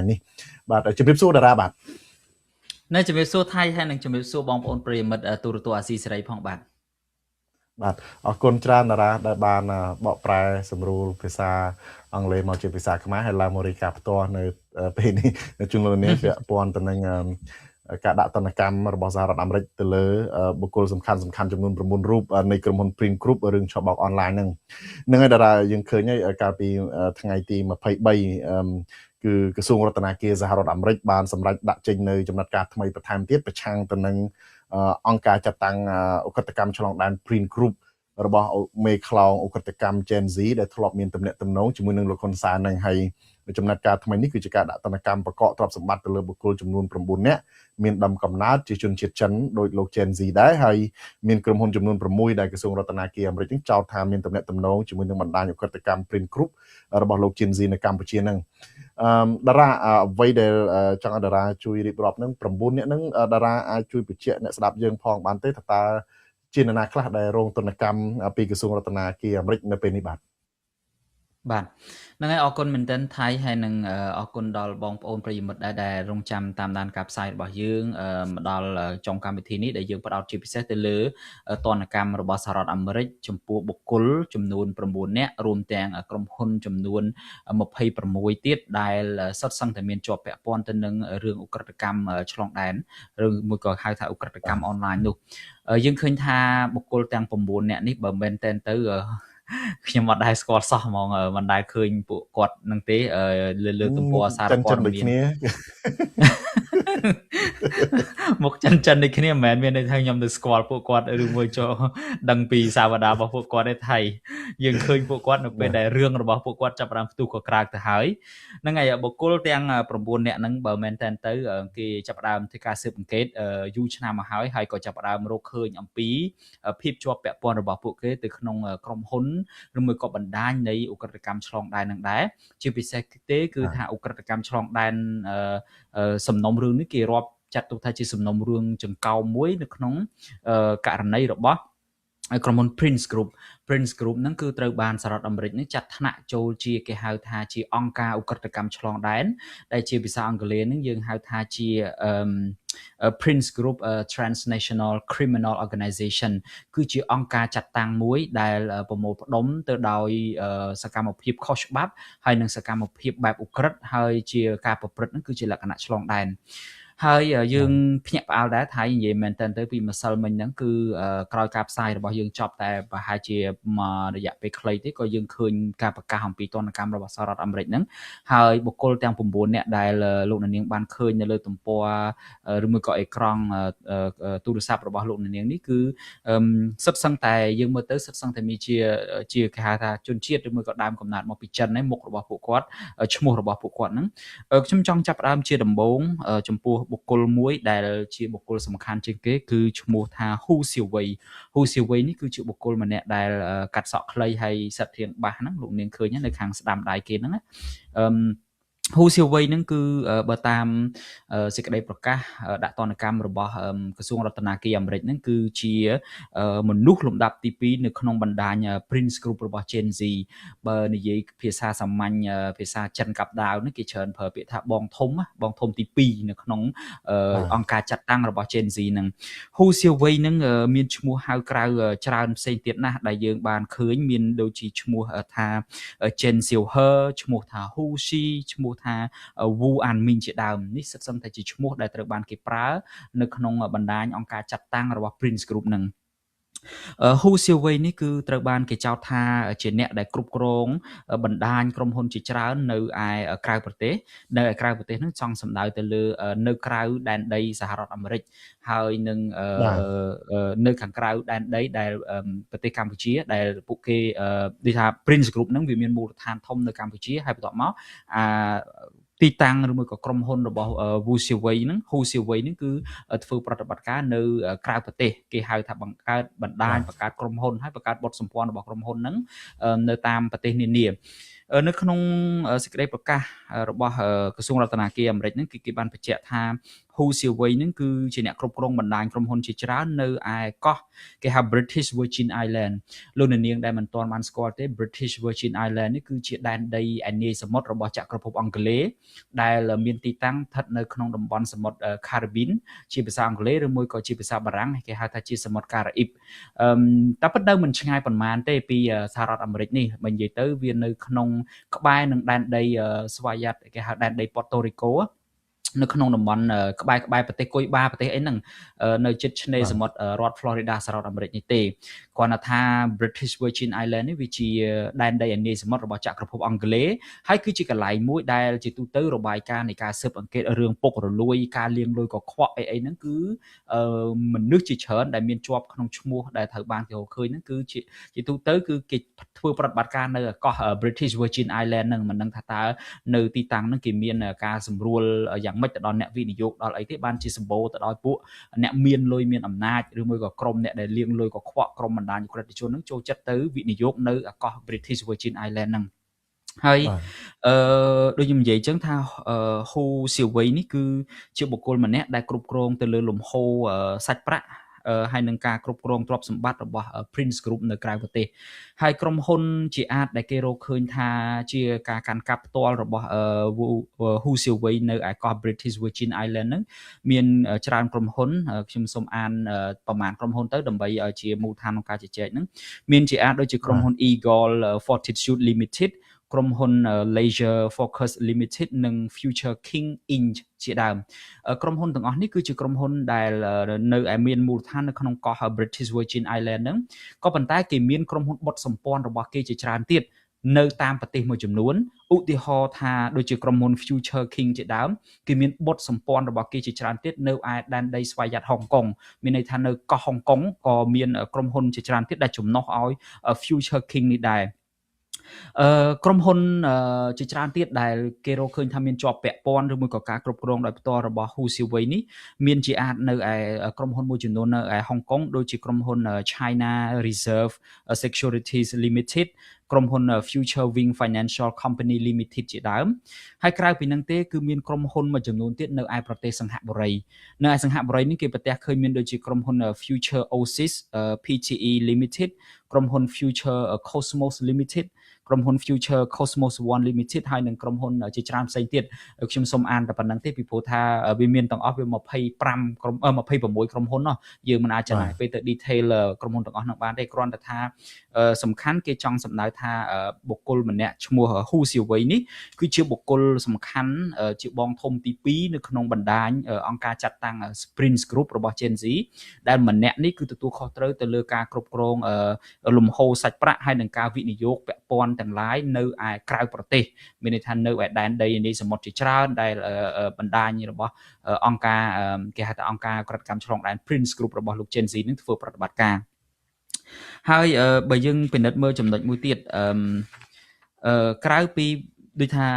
នេះបាទជំរាបសួរតារាបាទ នៅជំរាបសួរថៃហើយនិងជំរាបសួរបងប្អូនប្រិយមិត្តទូរទស្សន៍អាស៊ីសេរីផងបាទ។ បាទអរគុណច្រើនតារាដែលបានបកប្រែសម្រួលភាសាអង់គ្លេសមកជាភាសាខ្មែរហើយឡើងមករាយការណ៍ផ្ទាល់នៅពេលនេះនៅជុំលោកនេះពាក់ព័ន្ធទៅនឹងការដាក់ទណ្ឌកម្មរបស់សហរដ្ឋអាមេរិកទៅលើបុគ្គលសំខាន់សំខាន់ចំនួន9រូបនៃក្រុមហ៊ុន Print Group រឿងឆបោកអនឡាញហ្នឹងហ្នឹងហើយតារាយើងឃើញហើយកាលពីថ្ងៃទី23គឺក្រសួងរដ្ឋាភិបាលសហរដ្ឋអាមេរិកបានសម្រេចដាក់ចេញនៅចំណាត់ការថ្មីបន្ថែមទៀតប្រឆាំងទៅនឹងអង្គការចាត់តាំងឧក្រិដ្ឋកម្មឆ្លងដែន Print Group របស់មេខ្លោងឧក្រិដ្ឋកម្ម Gen Z ដែលធ្លាប់មានទំនាក់ទំនងជាមួយនឹងលោកហ៊ុនសែននឹងហើយចំណាត់ការថ្មីនេះគឺជាការដាក់ទណ្ឌកម្មបង្កកទ្រព្យសម្បត្តិទៅលើបុគ្គលចំនួន9នាក់មានដើមកំណើតជាជនជាតិចិនដោយលោក Gen Z ដែរហើយមានក្រុមហ៊ុនចំនួន6ដែលក្រសួងរដ្ឋាភិបាលអាមេរិកនឹងចោទថាមានទំនាក់ទំនងជាមួយនឹងបណ្ដាញឧក្រិដ្ឋកម្ម Print Group របស់លោក Gen Z នៅកម្ពុជានឹងអឺតារាអ្វីដែលចង់ឲ្យតារាជួយរៀបរាប់នឹង9នាក់នឹងតារាអាចជួយបញ្ជាក់អ្នកស្ដាប់យើងផងបានទេថាតើជានរណាខ្លះដែលរងទណ្ឌកម្មពីក្រសួងរដ្ឋាភិបាលអាមេរិកនៅពេលនេះបាទ? បាទហ្នឹងហើយអរគុណមែនទែនថៃហើយនឹងអរគុណដល់បងប្អូនប្រិយមិត្តដែរដែលរងចាំតាមដានការផ្សាយរបស់យើងមកដល់ចុងកម្មវិធីនេះដែលយើងផ្ដោតជាពិសេសទៅលើទណ្ឌកម្មរបស់សហរដ្ឋអាមេរិកចំពោះបុគ្គលចំនួន9នាក់រួមទាំងក្រុមហ៊ុនចំនួន26ទៀតដែលសុទ្ធសឹងតែមានជាប់ពាក់ព័ន្ធទៅនឹងរឿងឧក្រិដ្ឋកម្មឆ្លងដែនឬមួយក៏ហៅថាឧក្រិដ្ឋកម្មអនឡាញនោះ។ យើងឃើញថាបុគ្គលទាំង9នាក់នេះបើមែនទែនទៅខ្ញុំអត់ដែលស្គាល់សោះហ្មងមិនដែលឃើញពួកគាត់នឹងទេលើលើទំព័រសារព័ត៌មានមុខចិនចិនដូចគ្នាមិនមែនមានន័យថាខ្ញុំទៅស្គាល់ពួកគាត់ឬមួយចូលដឹងពីសាវតារបស់ពួកគាត់ទេថៃ។ យើងឃើញពួកគាត់នៅពេលដែលរឿងរបស់ពួកគាត់ចាប់ផ្ដើមផ្ទុះក៏ក្រើកទៅហើយហ្នឹងហើយ។ បុគ្គលទាំង9នាក់ហ្នឹងបើមែនតើទៅគេចាប់ផ្ដើមធ្វើការស៊ើបអង្កេតយូរឆ្នាំមកហើយហើយក៏ចាប់ផ្ដើមរកឃើញអំពីភាពជាប់ពាក់ព័ន្ធរបស់ពួកគេទៅក្នុងក្រុមហ៊ុនឬមួយក៏បណ្ដាញនៃឧក្រិដ្ឋកម្មឆ្លងដែននឹងដែរ។ ជាពិសេសទេគឺថាឧក្រិដ្ឋកម្មឆ្លងដែនសំណុំរឿងនេះគេរាប់ចាត់ទុកថាជាសំណុំរឿងចង្កោមមួយនៅក្នុងករណីរបស់ក្រុមហ៊ុន Prince Group។ Prince Group ហ្នឹងគឺត្រូវបានសហរដ្ឋអាមេរិកនេះចាត់ថ្នាក់ចូលជាគេហៅថាជាអង្គការឧក្រិដ្ឋកម្មឆ្លងដែនដែលជាភាសាអង់គ្លេសហ្នឹងយើងហៅថាជា Prince Group Transnational Criminal Organization គឺជាអង្គការចាត់តាំងមួយដែលប្រមូលផ្ដុំទៅដោយសកម្មភាពខុសច្បាប់ហើយនិងសកម្មភាពបែបឧក្រិដ្ឋហើយជាការប្រព្រឹត្តហ្នឹងគឺជាលក្ខណៈឆ្លងដែន។ ហើយយើងភ្ញាក់ផ្អើលដែរថៃនិយាយមែនតើទៅពីម្សិលមិញហ្នឹងគឺក្រោយការផ្សាយរបស់យើងចប់តែប្រហែលជាមួយរយៈពេលខ្លីទេក៏យើងឃើញការប្រកាសអំពីទណ្ឌកម្មរបស់សហរដ្ឋអាមេរិកហ្នឹងហើយ។ បុគ្គលទាំង9នាក់ដែលលោកនាងបានឃើញនៅលើទំព័រឬមួយក៏អេក្រង់ទូរស័ព្ទរបស់លោកនាងនេះគឺសិតសឹងតែយើងមើលទៅសិតសឹងតែមានជាគេហៅថាជនជាតិឬមួយក៏ដើមកំណើតមកពីចិនហ្នឹងមុខរបស់ពួកគាត់ឈ្មោះរបស់ពួកគាត់ហ្នឹង។ ខ្ញុំចង់ចាប់ផ្ដើមជាដំបូងចំពោះបុគ្គលមួយដែលជាបុគ្គលសំខាន់ជាងគេគឺឈ្មោះថាហ៊ូសៀវៃ។ ហ៊ូសៀវៃនេះគឺជាបុគ្គលម្នាក់ដែលកាត់សក់ខ្លីហើយសិតធៀងបាសហ្នឹងលោកនាងឃើញនៅខាងស្ដាំដៃគេហ្នឹងណា។ អឺហ៊ូសៀវៃហ្នឹងគឺបើតាមសេចក្តីប្រកាសដាក់ទណ្ឌកម្មរបស់ក្រសួងរដ្ឋាភិបាលអាមេរិកហ្នឹងគឺជាមនុស្សលំដាប់ទី2នៅក្នុងបណ្ដាញ Prince Group របស់ Gen Z។ បើនិយាយភាសាសាមញ្ញភាសាចិនកាប់ដាវនេះគេច្រើនប្រើពាក្យថាបងធំបងធំទី2នៅក្នុងអង្គការចាត់តាំងរបស់ Gen Z ហ្នឹង។ ហ៊ូសៀវៃហ្នឹងមានឈ្មោះហៅក្រៅច្រើនផ្សេងទៀតណាស់ដែលយើងបានឃើញមានដូចជាឈ្មោះថា Chen Xiaohe ឈ្មោះថា Hu Shi ឈ្មោះថា Wu Anming ជាដើមនេះសិតសឹងតែជាឈ្មោះដែលត្រូវបានគេប្រើនៅក្នុងបណ្ដាញអង្គការចាត់តាំងរបស់ Prince Group ហ្នឹង។ ហ៊ូសៀវៃនេះគឺត្រូវបានគេចោទថាជាអ្នកដែលគ្រប់គ្រងបណ្ដាញក្រុមហ៊ុនជាច្រើននៅឯក្រៅប្រទេសនៅឯក្រៅប្រទេសហ្នឹងចង់សំដៅទៅលើនៅក្រៅដែនដីសហរដ្ឋអាមេរិកហើយនឹងនៅខាងក្រៅដែនដីដែលប្រទេសកម្ពុជាដែលពួកគេដូចថា Prince Group ហ្នឹងវាមានមូលដ្ឋានធំនៅកម្ពុជាហើយបន្ទាប់មកអាទីតាំងឬមួយក៏ក្រុមហ៊ុនរបស់ Wu Xiaowei ហ្នឹង Hu Xiaowei ហ្នឹងគឺធ្វើប្រតិបត្តិការនៅក្រៅប្រទេសគេហៅថាបង្កើតបណ្ដាញបង្កើតក្រុមហ៊ុនហើយបង្កើតបុតសម្ព័ន្ធរបស់ក្រុមហ៊ុនហ្នឹងនៅតាមប្រទេសនានា។ នៅក្នុងសេចក្តីប្រកាសរបស់ក្រសួងរដ្ឋាភិបាលអាមេរិកហ្នឹង គឺគេបានបញ្ជាក់ថា ហ៊ូសៀវៃហ្នឹងគឺជាអ្នកគ្រប់គ្រងបណ្ដាញក្រុមហ៊ុនជាច្រើននៅឯកោះគេហៅ British Virgin Island។ លោកអ្នកនាងដែលមិនទាន់បានស្គាល់ទេ British Virgin Island នេះគឺជាដែនដីឯនាយសមុទ្ររបស់ចក្រភពអង់គ្លេស ដែលមានទីតាំងស្ថិតនៅក្នុងតំបន់សមុទ្រ Caribbean ជាភាសាអង់គ្លេស ឬមួយក៏ជាភាសាបារាំងគេហៅថាជាសមុទ្រការ៉ាអ៊ីប។ អឺតែប៉ុន្តែមិនឆ្ងាយប៉ុន្មានទេពីសហរដ្ឋអាមេរិកនេះ បើនិយាយទៅវានៅក្នុងក្បែរនឹងដែនដីស្វយ័ត គេហៅដែនដីប៉ូតូរីកូ នៅក្នុងតំបន់ក្បែរក្បែរប្រទេសគុយបា ប្រទេសអីហ្នឹង នៅជិតឆ្នេរសមុទ្ររដ្ឋ Florida សហរដ្ឋអាមេរិកនេះទេ។ គ្រាន់តែថា British Virgin Island នេះវាជាដែនដីអានាយសមុទ្ររបស់ចក្រភពអង់គ្លេស ហើយគឺជាកន្លែងមួយដែលជាទូទៅរបាយការណ៍នៃការស៊ើបអង្កេតរឿងពុករលួយ ការលាងលុយកខ្វក់អីអីហ្នឹង គឺមនុស្សជាច្រើនដែលមានជាប់ក្នុងឈ្មោះដែលត្រូវបានគេរកឃើញហ្នឹង គឺជាទូទៅគឺគេធ្វើប្រតិបត្តិការនៅកោះ British Virgin Island ហ្នឹង។ មិនដឹងថាតើនៅទីតាំងហ្នឹងគេមានការសម្រួលយ៉ាងម៉េចទៅដល់អ្នកវិនិយោគដល់អីទេ បានជាសម្បូរទៅដោយពួកអ្នកមានលុយមានអំណាច ឬមួយក៏ក្រុមអ្នកដែលលាងលុយកខ្វក់ ក្រុមបណ្ដាញឧក្រិដ្ឋជនហ្នឹងចូលចិត្តទៅវិនិយោគនៅកោះ British Virgin Island ហ្នឹង។ ហើយអឺដូចខ្ញុំនិយាយអញ្ចឹងថា ហ៊ូសៀវៃនេះគឺជាបុគ្គលម្នាក់ដែលគ្រប់គ្រងទៅលើលំហូរសាច់ប្រាក់ ហើយនឹងការគ្រប់គ្រងទ្រព្យសម្បត្តិរបស់ Prince Group នៅក្រៅប្រទេស។ ហើយក្រុមហ៊ុនជាអាចដែលគេរកឃើញថាជាការកាន់កាប់ផ្ទាល់របស់ហ៊ូសៀវៃនៅឯកោះ British Virgin Island ហ្នឹងមានច្រើនក្រុមហ៊ុន ខ្ញុំសូមអានប្រមាណក្រុមហ៊ុនទៅដើម្បីឲ្យជាមូលដ្ឋានក្នុងការជជែកហ្នឹង មានជាអាចដូចជាក្រុមហ៊ុន Eagle Fortitude Limited ក្រុមហ៊ុន Leisure Focus Limited និង Future King Inc ជាដើម។ ក្រុមហ៊ុនទាំងអស់នេះគឺជាក្រុមហ៊ុនដែលនៅឯមានមូលដ្ឋាននៅក្នុងកោះ British Virgin Island ហ្នឹង ក៏ប៉ុន្តែគេមានក្រុមហ៊ុនបុត្រសម្ព័ន្ធរបស់គេជាច្រើនទៀតនៅតាមប្រទេសមួយចំនួន។ ឧទាហរណ៍ថាដូចជាក្រុមហ៊ុន Future King ជាដើម គេមានបុត្រសម្ព័ន្ធរបស់គេជាច្រើនទៀតនៅឯដែនដីស្វយ័តហុងកុង មានន័យថានៅកោះហុងកុងក៏មានក្រុមហ៊ុនជាច្រើនទៀតដែលចំណុះឲ្យ Future King នេះដែរ។ អឺក្រុមហ៊ុនជាច្រើនទៀតដែលគេរកឃើញថាមានជាប់ពាក់ព័ន្ធ ឬមួយក៏ការគ្រប់គ្រងដោយផ្ទាល់របស់ហ៊ូសៀវៃនេះ មានជាអាចនៅឯក្រុមហ៊ុនមួយចំនួននៅឯហុងកុង ដូចជាក្រុមហ៊ុន China Reserve Securities Limited ក្រុមហ៊ុន Future Wing Financial Company Limited ជាដើម។ ហើយក្រៅពីនឹងទេ គឺមានក្រុមហ៊ុនមួយចំនួនទៀតនៅឯប្រទេសសិង្ហបុរី។ នៅឯសិង្ហបុរីនេះគេប្រទះឃើញមានដូចជាក្រុមហ៊ុន Future Oasis PTE Limited ក្រុមហ៊ុន Future Cosmos Limited ក្រុមហ៊ុន Future Cosmos One Limited ហើយនិងក្រុមហ៊ុនជាច្រើនផ្សេងទៀត។ ខ្ញុំសូមអានតែប៉ុណ្្នឹងទេ ពីព្រោះថាវាមានទាំងអស់វា25ក្រុម26ក្រុមហ៊ុនណោះ យើងមិនអាចចំណាយពេលទៅ detail ក្រុមហ៊ុនទាំងអស់នោះបានទេ។ គ្រាន់តែថាសំខាន់គេចង់សម្ដៅថាបុគ្គលម្នាក់ឈ្មោះហ៊ូសៀវៃនេះគឺជាបុគ្គលសំខាន់ ជាបងធំទី2នៅក្នុងបណ្ដាញអង្គការចាត់តាំង Prince Group របស់ Gen Z ដែលម្នាក់នេះគឺទទួលខុសត្រូវទៅលើការគ្រប់គ្រងលំហូរសាច់ប្រាក់ ហើយនិងការវិនិយោគពាក់ព័ន្ធទាំងឡាយនៅឯក្រៅប្រទេស មានន័យថានៅឯដែនដីនៃសមុទ្រជាច្រើន ដែលបណ្ដាញរបស់អង្គការគេហៅថាអង្គការក្រិតកម្មឆ្លងដែន Prince Group របស់លោក Gen Z នឹងធ្វើប្រតិបត្តិការ។ ហើយបើយើងពិនិត្យមើលចំណុចមួយទៀត អឺក្រៅពីដូចថា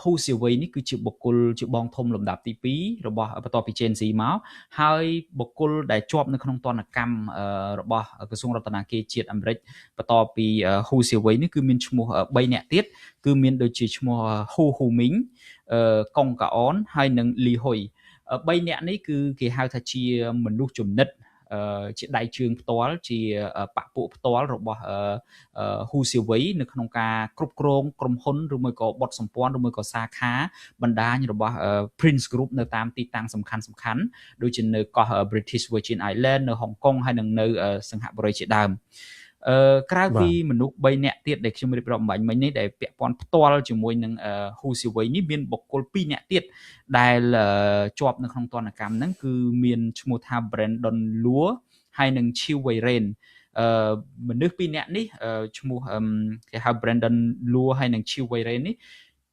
ហ៊ូសៀវៃនេះគឺជាបុគ្គលជាបងធំលំដាប់ទី2របស់បន្ទាប់ពី Gen Z មក ហើយបុគ្គលដែលជាប់នៅក្នុងទណ្ឌកម្មរបស់ក្រសួងរដ្ឋាភិបាលជាតិអាមេរិកបន្ទាប់ពីហ៊ូសៀវៃនេះ គឺមានឈ្មោះ3នាក់ទៀត គឺមានដូចជាឈ្មោះហ៊ូហ៊ូមីង កុងកាអន ហើយនិងលីហ៊ុយ។ 3នាក់នេះគឺគេហៅថាជាមនុស្សចំណិត ជាដៃជើងផ្ទាល់ ជាបពពួកផ្ទាល់របស់ហ៊ូសៀវៃ នៅក្នុងការគ្រប់គ្រងក្រុមហ៊ុន ឬមួយក៏បុត្រសម្ព័ន្ធ ឬមួយក៏សាខាបណ្ដាញរបស់ Prince Group នៅតាមទីតាំងសំខាន់សំខាន់ ដូចជានៅកោះ British Virgin Island នៅហុងកុង ហើយនិងនៅសិង្ហបុរីជាដើម។ អឺក្រៅពីមនុស្ស3នាក់ទៀតដែលខ្ញុំរៀបរាប់អំបញ្ញមិញនេះ ដែលពាក់ព័ន្ធផ្ទាល់ជាមួយនឹងហ៊ូសៀវៃនេះ មានបុគ្គល2នាក់ទៀតដែលជាប់នៅក្នុងទណ្ឌកម្មហ្នឹង គឺមានឈ្មោះថា Brandon Lua ហើយនិង Chiu Weiren។ អឺមនុស្សពីរនាក់នេះឈ្មោះគេហៅ Brandon Lua ហើយនិង Chiu Weiren នេះ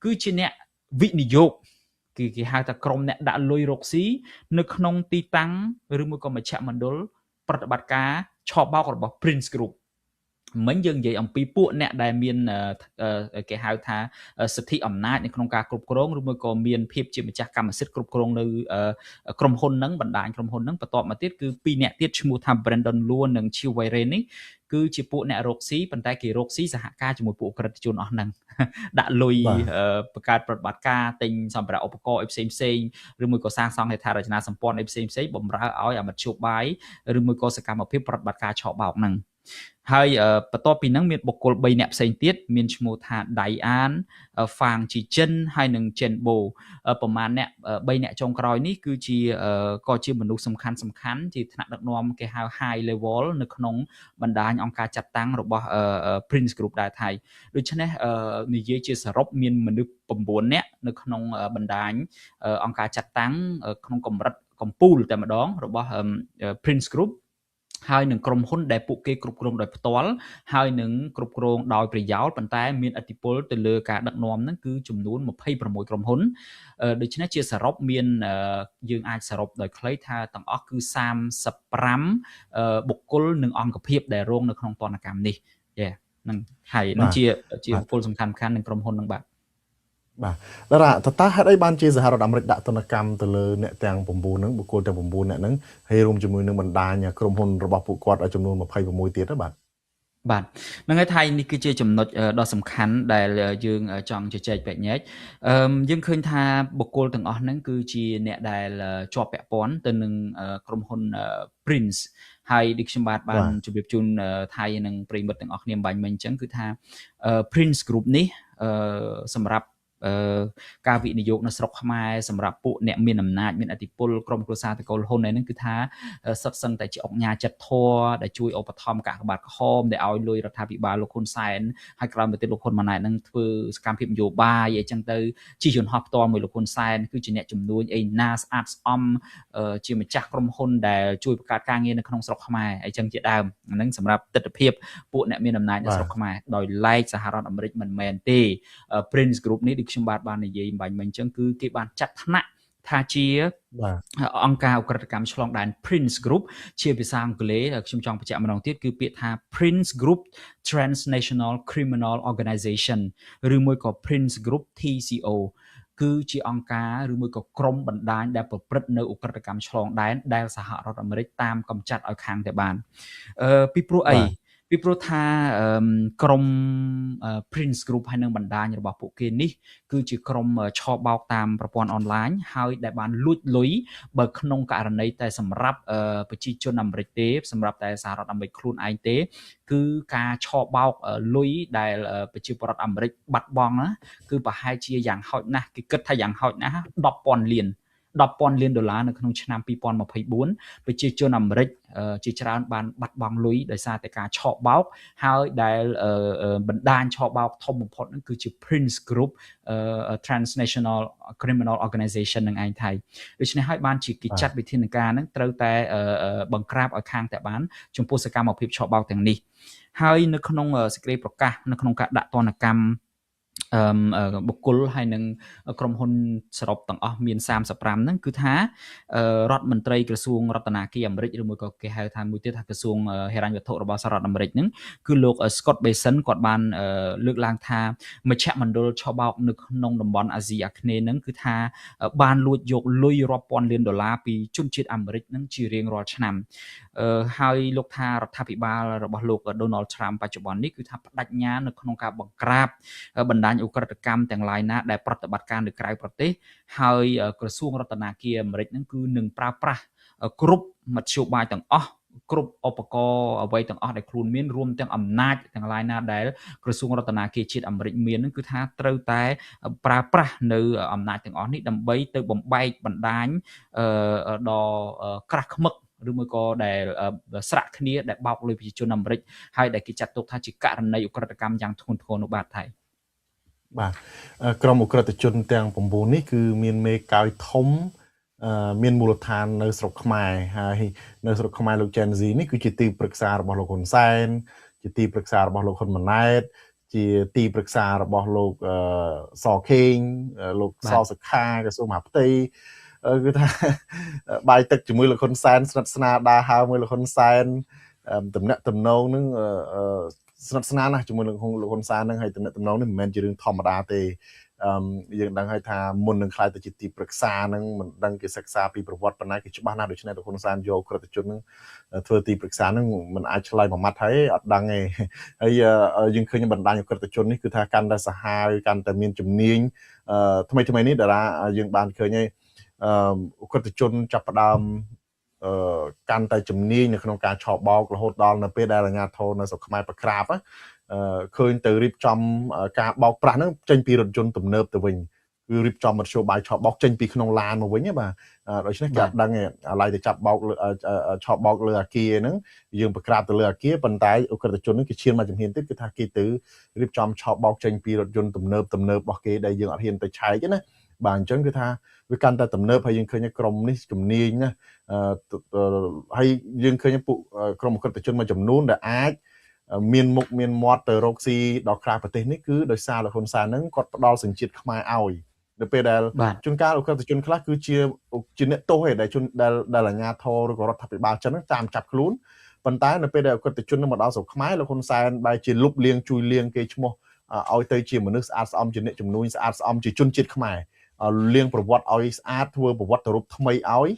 គឺជាអ្នកវិនិយោគ គឺគេហៅថាក្រុមអ្នកដាក់លុយរកស៊ីនៅក្នុងទីតាំង ឬមួយក៏មជ្ឈមណ្ឌលប្រតិបត្តិការឆបោករបស់ Prince Group។ មិញយើងនិយាយអំពីពួកអ្នកដែលមានគេហៅថាសិទ្ធិអំណាចនៅក្នុងការគ្រប់គ្រងឬមួយក៏មានភាពជាម្ចាស់កម្មសិទ្ធិគ្រប់គ្រងនៅក្រុមហ៊ុនហ្នឹងបណ្ដាញក្រុមហ៊ុនហ្នឹងបន្ទាប់មកទៀតគឺពីរអ្នកទៀតឈ្មោះថា Brandon Luo និង Chiu Wei-ren នេះគឺជាពួកអ្នករកស៊ីប៉ុន្តែគេរកស៊ីសហការជាមួយពួកក្រិតជនអស់ហ្នឹងដាក់លុយបង្កើតប្រតិបត្តិការទិញសម្ភារៈឧបករណ៍អីផ្សេងផ្សេងឬមួយក៏សាងសង់ហេដ្ឋារចនាសម្ព័ន្ធអីផ្សេងផ្សេងបំរើឲ្យអាមធ្យោបាយឬមួយក៏សកម្មភាពប្រតិបត្តិការឆបោកហ្នឹងហើយបន្ទាប់ពីហ្នឹងមានបុគ្គល3នាក់ផ្សេងទៀតមានឈ្មោះថាដៃអានហ្វាងជីចិនហើយនិងចិនបូប្រហែលអ្នក3នាក់ចុងក្រោយនេះគឺជាក៏ជាមនុស្សសំខាន់សំខាន់ជាថ្នាក់ដឹកនាំគេហៅ high level នៅក្នុងបណ្ដាញអង្គការចាត់តាំងរបស់ Prince Group ដែរថៃដូច្នេះនិយាយជាសរុបមានមនុស្ស9នាក់នៅក្នុងបណ្ដាញអង្គការចាត់តាំងក្នុងកម្រិតកំពូលតែម្ដងរបស់ Prince Group ហើយនឹងក្រុមហ៊ុនដែលពួកគេគ្រប់គ្រងដោយផ្ទាល់ហើយនឹងគ្រប់គ្រងដោយប្រយោលប៉ុន្តែមានឥទ្ធិពលទៅលើការដឹកនាំហ្នឹងគឺចំនួន26ក្រុមហ៊ុនដូច្នេះជាសរុបមានយើងអាចសរុបដោយខ្លីថាទាំងអស់គឺ35បុគ្គលនិងអង្គភាពដែលរងនៅក្នុងទណ្ឌកម្មនេះយេហ្នឹងហើយនឹងជាបុគ្គលសំខាន់ៗនឹងក្រុមហ៊ុនហ្នឹងបាទបាទតារាតើហេតុអីបានជាសហរដ្ឋអាមេរិកដាក់ទណ្ឌកម្មទៅលើអ្នកទាំង9ហ្នឹងបុគ្គលទាំង9អ្នកហ្នឹងហើយរួមជាមួយនឹងបណ្ដាញក្រុមហ៊ុនរបស់ពួកគាត់ឲ្យចំនួន26ទៀតណាបាទបាទហ្នឹងហើយថៃនេះគឺជាចំណុចដ៏សំខាន់ដែលយើងចង់ជជែកបែកញែកយើងឃើញថាបុគ្គលទាំងអស់ហ្នឹងគឺជាអ្នកដែលជាប់ពាក់ព័ន្ធទៅនឹងក្រុមហ៊ុន Prince ហើយដូចខ្ញុំបាទបានជម្រាបជូនថៃនិងប្រិយមិត្តទាំងអស់គ្នាបាញ់មិញអញ្ចឹងគឺថា Prince Group នេះសម្រាប់ការវិនិយោគនៅស្រុកខ្មែរសម្រាប់ពួកអ្នកមានអំណាចមានឥទ្ធិពលក្រុមគ្រួសារតកូលហ៊ុនហ្នឹងគឺថាសុទ្ធសឹងតែជាអង្គការចិត្តធម៌ដែលជួយឧបត្ថម្ភកាកបាទក្រហមដែលឲ្យលុយរដ្ឋាភិបាលលោកហ៊ុនសែនហើយក្រោយមកទៀតលោកហ៊ុនម៉ាណែតហ្នឹងធ្វើសកម្មភាពនយោបាយអីចឹងទៅជិះយន្តហោះផ្ទាល់មួយលោកហ៊ុនសែនគឺជាអ្នកជំនួញអីណាស្អាតស្អំជាម្ចាស់ក្រុមហ៊ុនដែលជួយបង្កើតការងារនៅក្នុងស្រុកខ្មែរអីចឹងជាដើមហ្នឹងសម្រាប់ទិដ្ឋភាពពួកអ្នកមានអំណាចនៅស្រុកខ្មែរដោយឡែកសហរដ្ឋអាមេរិកមិនមែនទេ Prince Group នេះខ្ញុំបាទបាននិយាយបាញ់មិញអញ្ចឹងគឺគេបានចាត់ថ្នាក់ថាជាអង្គការឧក្រិដ្ឋកម្មឆ្លងដែន Prince Group ជាភាសាអង់គ្លេសខ្ញុំចង់បញ្ជាក់ម្ដងទៀតគឺពាក្យថា Prince Group Transnational Criminal Organization ឬមួយក៏ Prince Group TCO គឺជាអង្គការឬមួយក៏ក្រុមបណ្ដាញដែលប្រព្រឹត្តនៅឧក្រិដ្ឋកម្មឆ្លងដែនដែលសហរដ្ឋអាមេរិកតាមកម្ចាត់ឲ្យខាងតែបានពីព្រោះអីពីព្រោះថាក្រុម Prince Group ហើយនឹងបណ្ដាញរបស់ពួកគេនេះគឺជាក្រុមឆបោកតាមប្រព័ន្ធអនឡាញហើយដែលបានលួចលុយបើក្នុងករណីតែសម្រាប់ប្រជាជនអាមេរិកទេសម្រាប់តែសហរដ្ឋអាមេរិកខ្លួនឯងទេគឺការឆបោកលុយដែលប្រជាពលរដ្ឋអាមេរិកបាត់បង់ណាគឺប្រហែលជាយ៉ាងហោចណាស់គេគិតថាយ៉ាងហោចណាស់10,000លាន10,000លានដុល្លារនៅក្នុងឆ្នាំ2024ប្រជាជនអាមេរិកជាច្រើនបានបាត់បង់លុយដោយសារតែការឆបោកហើយដែលបណ្ដាញឆបោកធំបំផុតហ្នឹងគឺជា Prince Group Transnational Criminal Organization នឹងឯងថៃដូច្នេះហើយបានជាគេចាត់វិធានការហ្នឹងត្រូវតែបង្ក្រាបឲ្យខាងតែបានចំពោះសកម្មភាពឆបោកទាំងនេះហើយនៅក្នុងសេចក្តីប្រកាសនៅក្នុងការដាក់ទណ្ឌកម្មបុគ្គលហើយនឹងក្រុមហ៊ុនសរុបទាំងអស់មាន35ហ្នឹងគឺថារដ្ឋមន្ត្រីក្រសួងរតនាគារអាមេរិកឬមួយក៏គេហៅថាមួយទៀតថាក្រសួងហិរញ្ញវត្ថុរបស់សហរដ្ឋអាមេរិកហ្នឹងគឺលោក Scott Bessent គាត់បានលើកឡើងថាមជ្ឈមណ្ឌលឆបោកនៅក្នុងតំបន់អាស៊ីអាគ្នេយ៍ហ្នឹងគឺថាបានលួចយកលុយរាប់ពាន់លានដុល្លារពីជនជាតិអាមេរិកហ្នឹងជារៀងរាល់ឆ្នាំហើយលោកថារដ្ឋាភិបាលរបស់លោក Donald Trump បច្ចុប្បន្ននេះគឺថាបដិញ្ញានៅក្នុងការបង្ក្រាបបណ្ដាញឧក្រិដ្ឋកម្មទាំងឡាយណាដែលប្រតិបត្តិការនៅក្រៅប្រទេសហើយក្រសួងរតនាគារអាមេរិកហ្នឹងគឺនឹងប្រើប្រាស់គ្រប់មធ្យោបាយទាំងអស់គ្រប់ឧបករណ៍អ្វីទាំងអស់ដែលខ្លួនមានរួមទាំងអំណាចទាំងឡាយណាដែលក្រសួងរតនាគារជាតិអាមេរិកមាននឹងគឺថាត្រូវតែប្រើប្រាស់នៅអំណាចទាំងអស់នេះដើម្បីទៅបំបែកបណ្ដាញដ៏ក្រាស់ខ្មឹកឬមួយក៏ដែលស្រាក់គ្នាដែលបោកលុយប្រជាជនអាមេរិកហើយដែលគេចាត់ទុកថាជាករណីឧក្រិដ្ឋកម្មយ៉ាងធ្ងន់ធ្ងរនោះបាទថៃបាទក្រុមឧក្រិដ្ឋជនទាំង9នេះគឺមានមេកាយធំមានមូលដ្ឋាននៅស្រុកខ្មែរហើយនៅស្រុកខ្មែរលោក Gen Z នេះគឺជាទីប្រឹក្សារបស់លោកហ៊ុនសែនជាទីប្រឹក្សារបស់លោកហ៊ុនម៉ាណែតជាទីប្រឹក្សារបស់លោកសខេងលោកសសុខាក្រសួងមហាផ្ទៃគឺថាបាយទឹកជាមួយលោកហ៊ុនសែនស្និទ្ធស្នាលដើរហើរមួយលោកហ៊ុនសែនតំណាក់តំណងនឹង ស្និទ្ធស្នាលណាស់ជាមួយនឹងលោកហ៊ុនសែនហ្នឹងហើយតំណតំណងនេះមិនមែនជារឿងធម្មតាទេអឺយើងដឹងហើយថាមុននឹងក្លាយទៅជាទីប្រឹក្សាហ្នឹងមិនដឹងគេសិក្សាពីប្រវត្តិប៉ុណ្ណាគេច្បាស់ណាស់ដូច្នេះលោកហ៊ុនសែនយកក្រិតជនហ្នឹងធ្វើទីប្រឹក្សាហ្នឹងមិនអាចឆ្លើយមួយម៉ាត់ហើយអត់ដឹងទេហើយយើងឃើញបណ្ដាញក្រិតជននេះគឺថាកាន់តែសាហាវកាន់តែមានជំនាញថ្មីថ្មីនេះតារាយើងបានឃើញហើយអឺក្រិតជនចាប់ផ្ដើមអឺកាន់តែជំនាញនៅក្នុងការឆបោករហូតដល់នៅពេលដែលអាជ្ញាធរនៅស្រុកខ្មែរប្រក្រាបឃើញទៅរៀបចំការបោកប្រាស់ហ្នឹងចេញពីរថយន្តទំនើបទៅវិញគឺរៀបចំមធ្យោបាយឆបោកចេញពីក្នុងឡានមកវិញបាទដូច្នេះគេអត់ដឹងទេអាឡ័យទៅចាប់បោកឆបោកលើអាគារហ្នឹងយើងប្រក្រាបទៅលើអាគារប៉ុន្តែឧក្រិដ្ឋជនហ្នឹងគេឈានមកជំហានទៀតគឺថាគេទៅរៀបចំឆបោកចេញពីរថយន្តទំនើបទំនើបរបស់គេដែលយើងអត់ហ៊ានទៅឆែកទេណាបាទអញ្ចឹងគឺថាវាកាន់តែទំនើបហើយយើងឃើញក្រុមនេះជំនាញណាហើយយើងឃើញពួកក្រុមឧក្រិដ្ឋជនមួយចំនួនដែលអាចមានមុខមានមាត់ទៅរកស៊ីដល់ក្រៅប្រទេសនេះគឺដោយសារលោកហ៊ុនសែនហ្នឹងគាត់ផ្ដល់សញ្ជាតិខ្មែរឲ្យនៅពេលដែលជួនកាលឧក្រិដ្ឋជនខ្លះគឺជាជាអ្នកទោសឯងដែលជនដែលអាជ្ញាធរឬក៏រដ្ឋាភិបាលចិនហ្នឹងតាមចាប់ខ្លួនប៉ុន្តែនៅពេលដែលឧក្រិដ្ឋជននឹងមកដល់ស្រុកខ្មែរលោកហ៊ុនសែនបែរជាលុបលាងជួយលាងគេឈ្មោះឲ្យទៅជាមនុស្សស្អាតស្អំជាអ្នកជំនួញស្អាតស្អំជាជនជាតិខ្មែរលាងប្រវត្តិឲ្យស្អាតធ្វើប្រវត្តិរូបថ្មីឲ្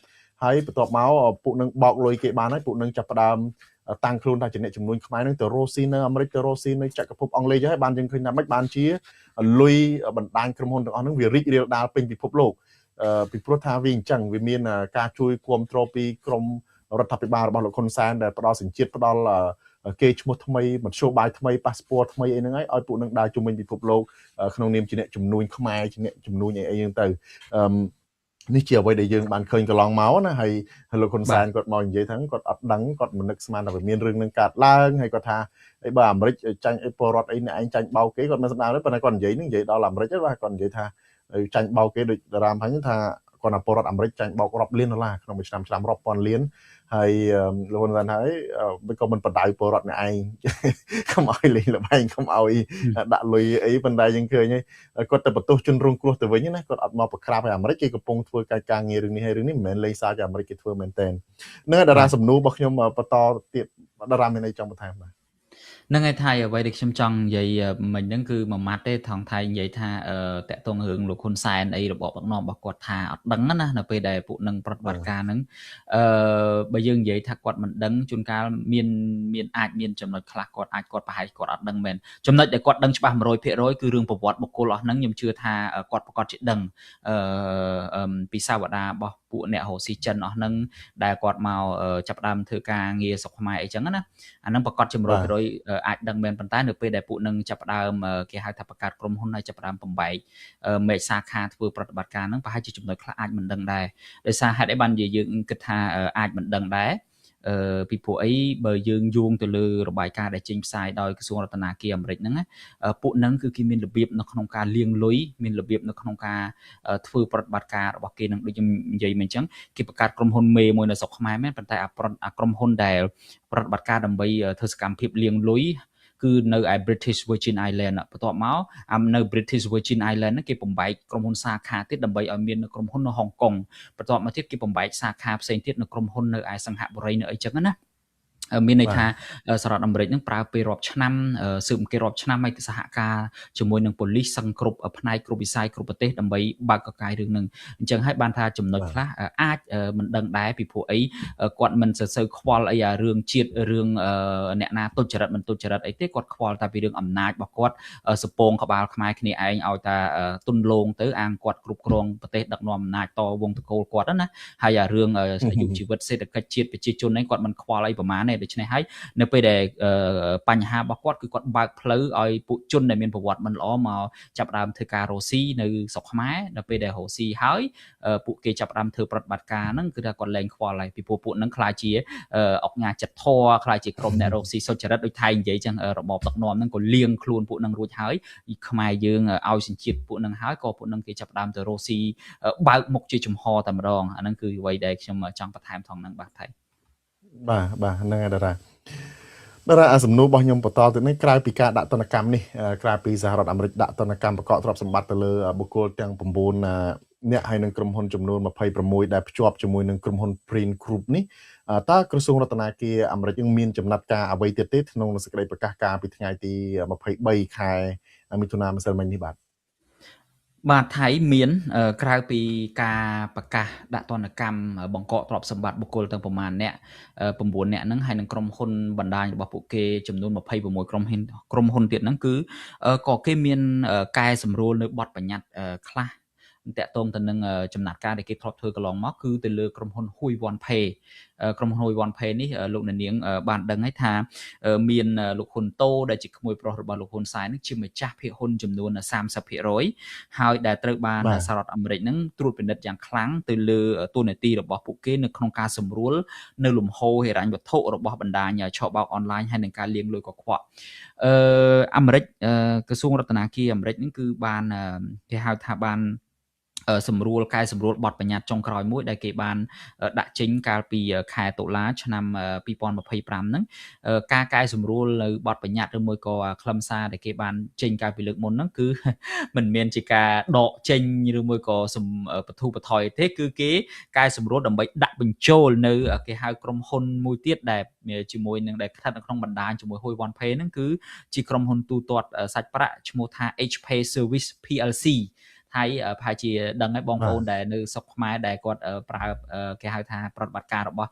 យហើយបន្ទាប់មកពួកនឹងបោកលុយគេបានហើយពួកនឹងចាប់ផ្ដើមតាំងខ្លួនថាជាអ្នកជំនួញខ្មែរនឹងទៅរស់ស៊ីនៅអាមេរិកទៅរស់ស៊ីនៅចក្រភពអង់គ្លេសហើយបានយើងឃើញថាម៉េចបានជាលុយបណ្ដាញក្រុមហ៊ុនទាំងអស់ហ្នឹងវារីករាលដាលពេញពិភពលោកពីព្រោះថាវាអញ្ចឹងវាមានការជួយគ្រប់គ្រងពីក្រមរដ្ឋាភិបាលរបស់លោកហ៊ុនសែនដែលផ្ដល់សញ្ជាតិផ្ដល់គេឈ្មោះថ្មីមធ្យោបាយថ្មីប៉ាសពតថ្មីអីហ្នឹងហើយឲ្យពួកនឹងដើរជុំវិញពិភពលោកក្នុងនាមជាអ្នកជំនួញខ្មែរជាអ្នកជំនួញអីអីហ្នឹងទៅអឺនេះជាអ្វីដែលយើងបានឃើញកន្លងមកណាហើយលោកហ៊ុនសែនគាត់មកនិយាយថាគាត់អត់ដឹងគាត់មិននឹកស្មានថាវាមានរឿងនឹងកើតឡើងហើយគាត់ថាអីបើអាមេរិកចាញ់អីពលរដ្ឋអីអ្នកឯងចាញ់បោកគេគាត់មិនស្ដាប់ទេប៉ុន្តែគាត់និយាយនឹងនិយាយដល់អាមេរិកបាទគាត់និយាយថាចាញ់បោកគេដូចតារាមហ្នឹងថាគាត់ថាពលរដ្ឋអាមេរិកចាញ់បោករាប់លានដុល្លារក្នុងមួយឆ្នាំឆ្នាំរាប់ពាន់លានហើយលោកហ៊ុនសែនហើយមិនក៏មិនបដៅពលរដ្ឋអ្នកឯងកុំឲ្យលេងល្បែងកុំឲ្យដាក់លុយអីប៉ុន្តែយើងឃើញហើយគាត់ទៅបន្ទោសជនរងគ្រោះទៅវិញណាគាត់អត់មកប្រក្រាបឲ្យអាមេរិកគេកំពុងធ្វើកិច្ចការងាររឿងនេះហើយរឿងនេះមិនមែនលេងសើចអាមេរិកគេធ្វើមែនទែននឹងតារាសំណួររបស់ខ្ញុំបន្តទៀតតារាមានអីចង់បន្ថែមបាទ នឹងឯថៃអ្វីដែលខ្ញុំចង់និយាយមិញហ្នឹងគឺមួយម៉ាត់ទេថងថៃនិយាយថាតាក់ទងរឿងលោកហ៊ុនសែនអីរបបដឹកនាំរបស់គាត់ថាអត់ដឹងណានៅពេលដែលពួកនឹងប្រតិបត្តិការហ្នឹងបើយើងនិយាយថាគាត់មិនដឹងជួនកាលមានមានអាចមានចំណុចខ្លះគាត់អាចគាត់ប្រហែលគាត់អត់ដឹងមែនចំណុចដែលគាត់ដឹងច្បាស់100%គឺរឿងប្រវត្តិបុគ្គលអស់ហ្នឹងខ្ញុំជឿថាគាត់ប្រកាសជាដឹងពីសាវតារបស់ពួកអ្នករស់ស៊ីចិនអស់ហ្នឹងដែលគាត់មកចាប់ផ្ដើមធ្វើការងារស្រុកខ្មែរអីចឹងណាអាហ្នឹងប្រកាសជា100%អាចដឹងមែនប៉ុន្តែនៅពេលដែលពួកនឹងចាប់ផ្ដើមគេហៅថាបង្កើតក្រុមហ៊ុនហើយចាប់ផ្ដើមបំបែកមេសាខាធ្វើប្រតិបត្តិការហ្នឹងប្រហែលជាចំណុចខ្លះអាចមិនដឹងដែរដោយសារហេតុអីបានយើងគិតថាអាចមិនដឹងដែរពីព្រោះអីបើយើងយោងទៅលើរបាយការណ៍ដែលចេញផ្សាយដោយក្រសួងរដ្ឋាភិបាលអាមេរិកហ្នឹងណាពួកហ្នឹងគឺគេមានរបៀបនៅក្នុងការលាងលុយមានរបៀបនៅក្នុងការធ្វើប្រតិបត្តិការរបស់គេនឹងដូចខ្ញុំនិយាយមកអញ្ចឹងគេបង្កើតក្រុមហ៊ុនមេមួយនៅស្រុកខ្មែរមែនប៉ុន្តែអាក្រុមហ៊ុនដែលប្រតិបត្តិការដើម្បីធ្វើសកម្មភាពលាងលុយគឺនៅឯ British Virgin Island បន្ទាប់មកអានៅ British Virgin Island ហ្នឹងគេបំបែកក្រុមហ៊ុនសាខាទៀតដើម្បីឲ្យមាននៅក្រុមហ៊ុននៅហុងកុងបន្ទាប់មកទៀតគេបំបែកសាខាផ្សេងទៀតនៅក្រុមហ៊ុននៅឯសិង្ហបុរីនៅអីចឹងណាមានន័យថាសហរដ្ឋអាមេរិកនឹងប្រើពេលរាប់ឆ្នាំស៊ើបអង្កេតរាប់ឆ្នាំឲ្យសហការជាមួយនឹងប៉ូលីសសឹងគ្រប់ផ្នែកគ្រប់វិស័យគ្រប់ប្រទេសដើម្បីបើកកកាយរឿងនឹងអញ្ចឹងហើយបានថាចំណុចខ្លះអាចមិនដឹងដែរពីព្រោះអីគាត់មិនសរសើរខ្វល់អីអារឿងជាតិរឿងអ្នកណាទុច្ចរិតមិនទុច្ចរិតអីទេគាត់ខ្វល់តែពីរឿងអំណាចរបស់គាត់សពងក្បាលខ្មែរគ្នាឯងឲ្យតែទុនលងទៅអាងគាត់គ្រប់គ្រងប្រទេសដឹកនាំអំណាចតវងតកូលគាត់ណាហើយអារឿងអាយុជីវិតសេដ្ឋកិច្ចជាតិប្រជាជនឯងគាត់មិនខ្វល់អីប្រហែលទេដូច្នេះហើយនៅពេលដែលបញ្ហារបស់គាត់គឺគាត់បើកផ្លូវឲ្យពួកជនដែលមានប្រវត្តិមិនល្អមកចាប់ដើមធ្វើការរស់ស៊ីនៅស្រុកខ្មែរដល់ពេលដែលរស់ស៊ីហើយពួកគេចាប់ដើមធ្វើប្រតិបត្តិការហ្នឹងគឺថាគាត់លែងខ្វល់ហើយពីព្រោះពួកហ្នឹងខ្លាចជាអុកញ៉ាចិត្តធរខ្លាចជាក្រុមអ្នករកស៊ីសុចរិតដូចថៃនិយាយចឹងរបបដឹកនាំហ្នឹងក៏លៀងខ្លួនពួកហ្នឹងរួចហើយខ្មែរយើងឲ្យសញ្ជាតិពួកហ្នឹងហើយក៏ពួកហ្នឹងគេចាប់ដើមទៅរស់ស៊ីបើកមុខជាចំហតែម្ដងអាហ្នឹងគឺអ្វីដែលខ្ញុំចង់បន្ថែមថងហ្នឹងបាទថៃបាទបាទហ្នឹងហើយតារាតារាអាសំណួររបស់ខ្ញុំបន្តទៅនេះក្រៅពីការដាក់ទណ្ឌកម្មនេះក្រៅពីសហរដ្ឋអាមេរិកដាក់ទណ្ឌកម្មបង្កកទ្រព្យសម្បត្តិទៅលើបុគ្គលទាំង9 អ្នកហើយនឹងក្រុមហ៊ុនចំនួន26ដែលភ្ជាប់ជាមួយនឹងក្រុមហ៊ុន Print Group នេះតើក្រសួងរដ្ឋាភិបាលអាមេរិកនឹងមានចំណាត់ការអ្វីទៀតទេក្នុងសេចក្តីប្រកាសកាលពីថ្ងៃទី23ខែមិថុនាម្សិលមិញនេះបាទបាទថៃមានក្រៅពីការប្រកាសដាក់ទណ្ឌកម្មបង្កកទ្រព្យសម្បត្តិបុគ្គលទាំងប្រមាណអ្នក9អ្នកហ្នឹងហើយនឹងក្រុមហ៊ុនបណ្ដាញរបស់ពួកគេចំនួន26ក្រុមហ៊ុនទៀតហ្នឹងគឺក៏គេមានកែសម្រួលនៅបទបញ្ញត្តិខ្លះតាក់ទងទៅនឹងចំណាត់ការដែលគេធ្លាប់ធ្វើកន្លងមកគឺទៅលើក្រុមហ៊ុន Hui One Pay ក្រុមហ៊ុន Hui One Pay នេះលោកអ្នកនាងបានដឹងហើយថាមានលោកហ៊ុនតូដែលជាក្មួយប្រុសរបស់លោកហ៊ុនសែននឹងជាម្ចាស់ភាគហ៊ុនចំនួន 30% ហើយដែលត្រូវបានសហរដ្ឋអាមេរិកនឹងត្រួតពិនិត្យយ៉ាងខ្លាំងទៅលើតួនាទីរបស់ពួកគេនៅក្នុងការសម្រួលនៅលំហូរហិរញ្ញវត្ថុរបស់បណ្ដាញឆបោកអនឡាញហើយនឹងការលាងលុយកខ្វក់អាមេរិកក្រសួងរដ្ឋាភិបាលអាមេរិកនឹងគឺបានគេហៅថាបានសម្រួលកែសម្រួលបទបញ្ញត្តិចុងក្រោយមួយដែលគេបានដាក់ចេញកាលពីខែតុលាឆ្នាំ2025ហ្នឹងការកែសម្រួលនៅបទបញ្ញត្តិឬមួយក៏ខ្លឹមសារដែលគេបានចេញកាលពីលើកមុនហ្នឹងគឺមិនមានជាការដកចេញឬមួយក៏បធូរបថយទេគឺគេកែសម្រួលដើម្បីដាក់បញ្ចូលនៅគេហៅក្រុមហ៊ុនមួយទៀតដែលជាមួយនឹងដែលស្ថិតនៅក្នុងបណ្ដាញជាមួយ Hui One Pay ហ្នឹងគឺជាក្រុមហ៊ុនទូទាត់សាច់ប្រាក់ឈ្មោះថា HPay Service PLC ហើយប្រហែលជាដឹងហើយបងប្អូនដែលនៅស្រុកខ្មែរដែលគាត់ប្រើគេហៅថាប្រតិបត្តិការរបស់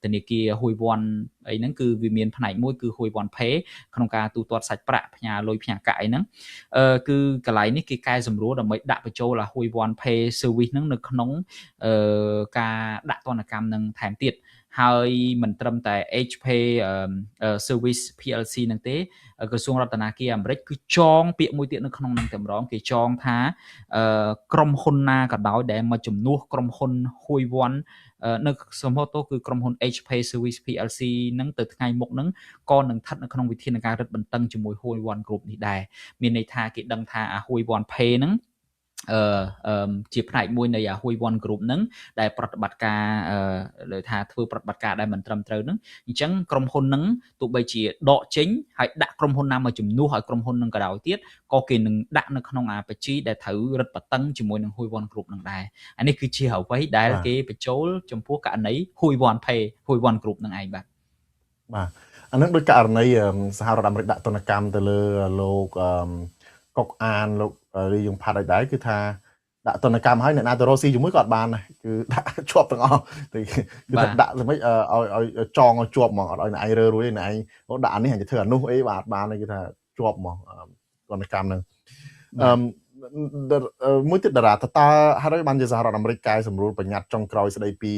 ធនាគារ Hui One អីហ្នឹងគឺវាមានផ្នែកមួយគឺ Hui One Pay ក្នុងការទូទាត់សាច់ប្រាក់ផ្ញើលុយផ្ញើកាក់អីហ្នឹងគឺកន្លែងនេះគេកែសម្រួលដើម្បីដាក់បញ្ចូល Hui One Pay Service ហ្នឹងនៅក្នុងការដាក់ទណ្ឌកម្មនឹងថែមទៀតហើយមិនត្រឹមតែ HPay Service PLC ហ្នឹងទេក្រសួងរដ្ឋាភិបាលអាមេរិកគឺចងពាក្យមួយទៀតនៅក្នុងនឹងតែម្ដងគេចងថាក្រុមហ៊ុនណាក៏ដោយដែលមកជំនួសក្រុមហ៊ុន Hui One នៅសម្រាប់ទោសគឺក្រុមហ៊ុន HPay Service PLC ហ្នឹងទៅថ្ងៃមុខហ្នឹងក៏នឹងស្ថិតនៅក្នុងវិធានការរឹតបន្តឹងជាមួយ Hui One Group នេះដែរមានន័យថាគេដឹងថា Hui One Pay ហ្នឹងជាផ្នែកមួយនៃ Hui One Group ហ្នឹងដែលប្រតិបត្តិការលើថាធ្វើប្រតិបត្តិការដែលមិនត្រឹមត្រូវហ្នឹងអញ្ចឹងក្រុមហ៊ុនហ្នឹងទោះបីជាដកចេញហើយដាក់ក្រុមហ៊ុនណាមកជំនួសឲ្យក្រុមហ៊ុនហ្នឹងក៏ដោយទៀតក៏គេនឹងដាក់នៅក្នុងអាបញ្ជីដែលត្រូវរឹតបន្តឹងជាមួយនឹង Hui One Group ហ្នឹងដែរអានេះគឺជាអ្វីដែលគេបញ្ចូលចំពោះករណី Hui One Pay Hui One Group ហ្នឹងឯងបាទបាទអាហ្នឹងដូចករណីសហរដ្ឋអាមេរិកដាក់ទណ្ឌកម្មទៅលើលោកកុកអានលោករីយងផាត់ឲ្យដែរគឺថាដាក់ទណ្ឌកម្មឲ្យអ្នកណាទៅរកស៊ីជាមួយក៏អត់បានដែរគឺដាក់ជាប់ទាំងអស់គឺថាដាក់ល្មិចឲ្យចងឲ្យជាប់ហ្មងអត់ឲ្យអ្នកឯងរើរួយអ្នកឯងដាក់អានេះអញទៅធ្វើអានោះអីបាទអត់បានទេគឺថាជាប់ហ្មងទណ្ឌកម្មហ្នឹងមួយទៀតតារាតើហេតុអីបានជាសហរដ្ឋអាមេរិកកែសម្រួលបញ្ញត្តិចុងក្រោយស្ដីពី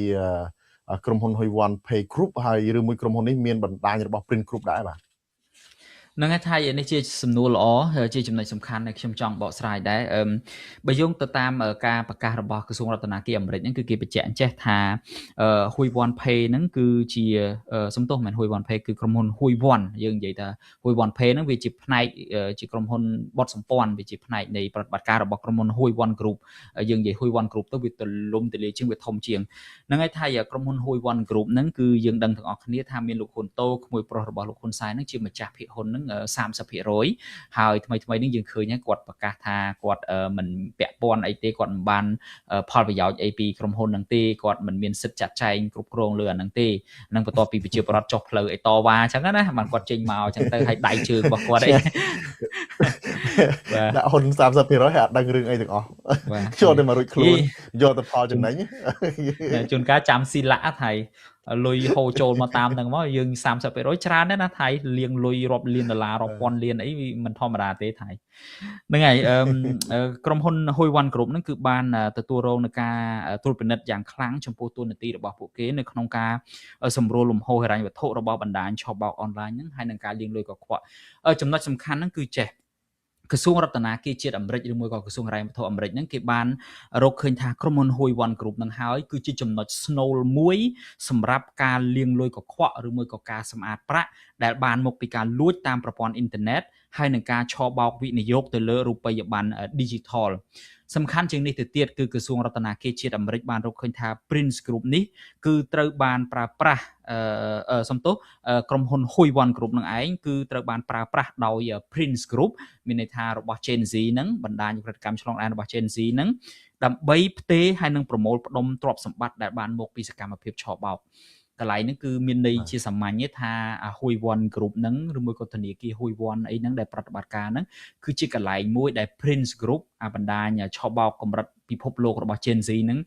ក្រុមហ៊ុន Hui One Pay Group ហើយឬមួយក្រុមហ៊ុននេះមានបណ្ដាញរបស់ Print Group ដែរបាទ នឹងហើយថានេះជាសំណួរល្អជាចំណុចសំខាន់ដែលខ្ញុំចង់បកស្រាយដែរបើយោងទៅតាមការប្រកាសរបស់ក្រសួងរដ្ឋាភិបាលអាមេរិកហ្នឹងគឺគេបញ្ជាក់អញ្ចេះថា Hui One Pay ហ្នឹងគឺជាសំទោសមិនមែន Hui One Pay គឺក្រុមហ៊ុន Hui One យើងនិយាយថា Hui One Pay ហ្នឹងវាជាផ្នែកជាក្រុមហ៊ុនបទសម្ព័ន្ធវាជាផ្នែកនៃប្រតិបត្តិការរបស់ក្រុមហ៊ុន Hui One Group យើងនិយាយ Hui One Group ទៅវាទលំទលាយជាងវាធំជាងហ្នឹងហើយថាក្រុមហ៊ុន Hui One Group ហ្នឹងគឺយើងដឹងទាំងអស់គ្នាថាមានលោកហ៊ុនតូក្មួយប្រុសរបស់លោកហ៊ុនសែនហ្នឹងជាម្ចាស់ភាគហ៊ុនហ្នឹង 30% ហើយថ្មីថ្មីនេះយើងឃើញគាត់ប្រកាសថាគាត់មិនពាក់ព័ន្ធអីទេគាត់មិនបានផលប្រយោជន៍អីពីក្រុមហ៊ុនហ្នឹងទេគាត់មិនមានសិទ្ធិចាត់ចែងគ្រប់គ្រងលើអាហ្នឹងទេនឹងបន្ទាប់ពីប្រជាពលរដ្ឋចុះផ្លូវអីតវ៉ាអញ្ចឹងណាបានគាត់ចេញមកអញ្ចឹងទៅឲ្យដៃជើងរបស់គាត់អីបាទដាក់ហ៊ុន 30% ហើយអត់ដឹងរឿងអីទាំងអស់ចូលតែមករួចខ្លួនយកទៅផលចំណេញជួនកាលចាំស៊ីឡាក់ថៃលុយហូរចូលមកតាមហ្នឹងមកយើង 30% ច្រើនណាស់ណាថៃលាងលុយរាប់លានដុល្លាររាប់ពាន់លានអីមិនធម្មតាទេថៃហ្នឹងហើយក្រុមហ៊ុន Hui One Group ហ្នឹងគឺបានទទួលរងនឹងការត្រួតពិនិត្យយ៉ាងខ្លាំងចំពោះតួនាទីរបស់ពួកគេនៅក្នុងការសម្រួលលំហូរហិរញ្ញវត្ថុរបស់បណ្ដាញឆបោកអនឡាញហ្នឹងហើយនឹងការលាងលុយកខ្វក់ចំណុចសំខាន់ហ្នឹងគឺចេះក្រសួងរដ្ឋាភិបាលជាតិអាមេរិកឬមួយក៏ក្រសួងហិរញ្ញវត្ថុអាមេរិកហ្នឹងគេបានរកឃើញថាក្រុមហ៊ុន Hui One Group ហ្នឹងហើយគឺជាចំណុចស្នូលមួយសម្រាប់ការលាងលុយកខ្វក់ឬមួយក៏ការសម្អាតប្រាក់ដែលបានមកពីការលួចតាមប្រព័ន្ធអ៊ីនធឺណិតហើយនឹងការឆបោកវិនិយោគទៅលើរូបិយប័ណ្ណ Digital សំខាន់ជាងនេះទៅទៀតគឺក្រសួងរដ្ឋាភិបាលជាតិអាមេរិកបានរកឃើញថា Prince Group នេះគឺត្រូវបានប្រើប្រាស់សំទោសក្រុមហ៊ុន Hui One Group នឹងឯងគឺត្រូវបានប្រើប្រាស់ដោយ Prince Group មានន័យថារបស់ Gen Z ហ្នឹងបណ្ដាញផលិតកម្មឆ្លងដែនរបស់ Gen Z ហ្នឹង ដើម្បីផ្ទេរហើយនឹងប្រមូលផ្ដុំទ្រព្យសម្បត្តិដែលបានមកពីសកម្មភាពឆបោកកន្លែងហ្នឹងគឺមានន័យជាសាមញ្ញថាហួយវ័ន Group ហ្នឹងឬមួយក៏ធនាគារហួយវ័នអីហ្នឹងដែលប្រតិបត្តិការហ្នឹងគឺជាកន្លែងមួយដែល Prince Group អាបណ្ដាញឆបោកកម្រិតពិភពលោករបស់ Gen Z ហ្នឹង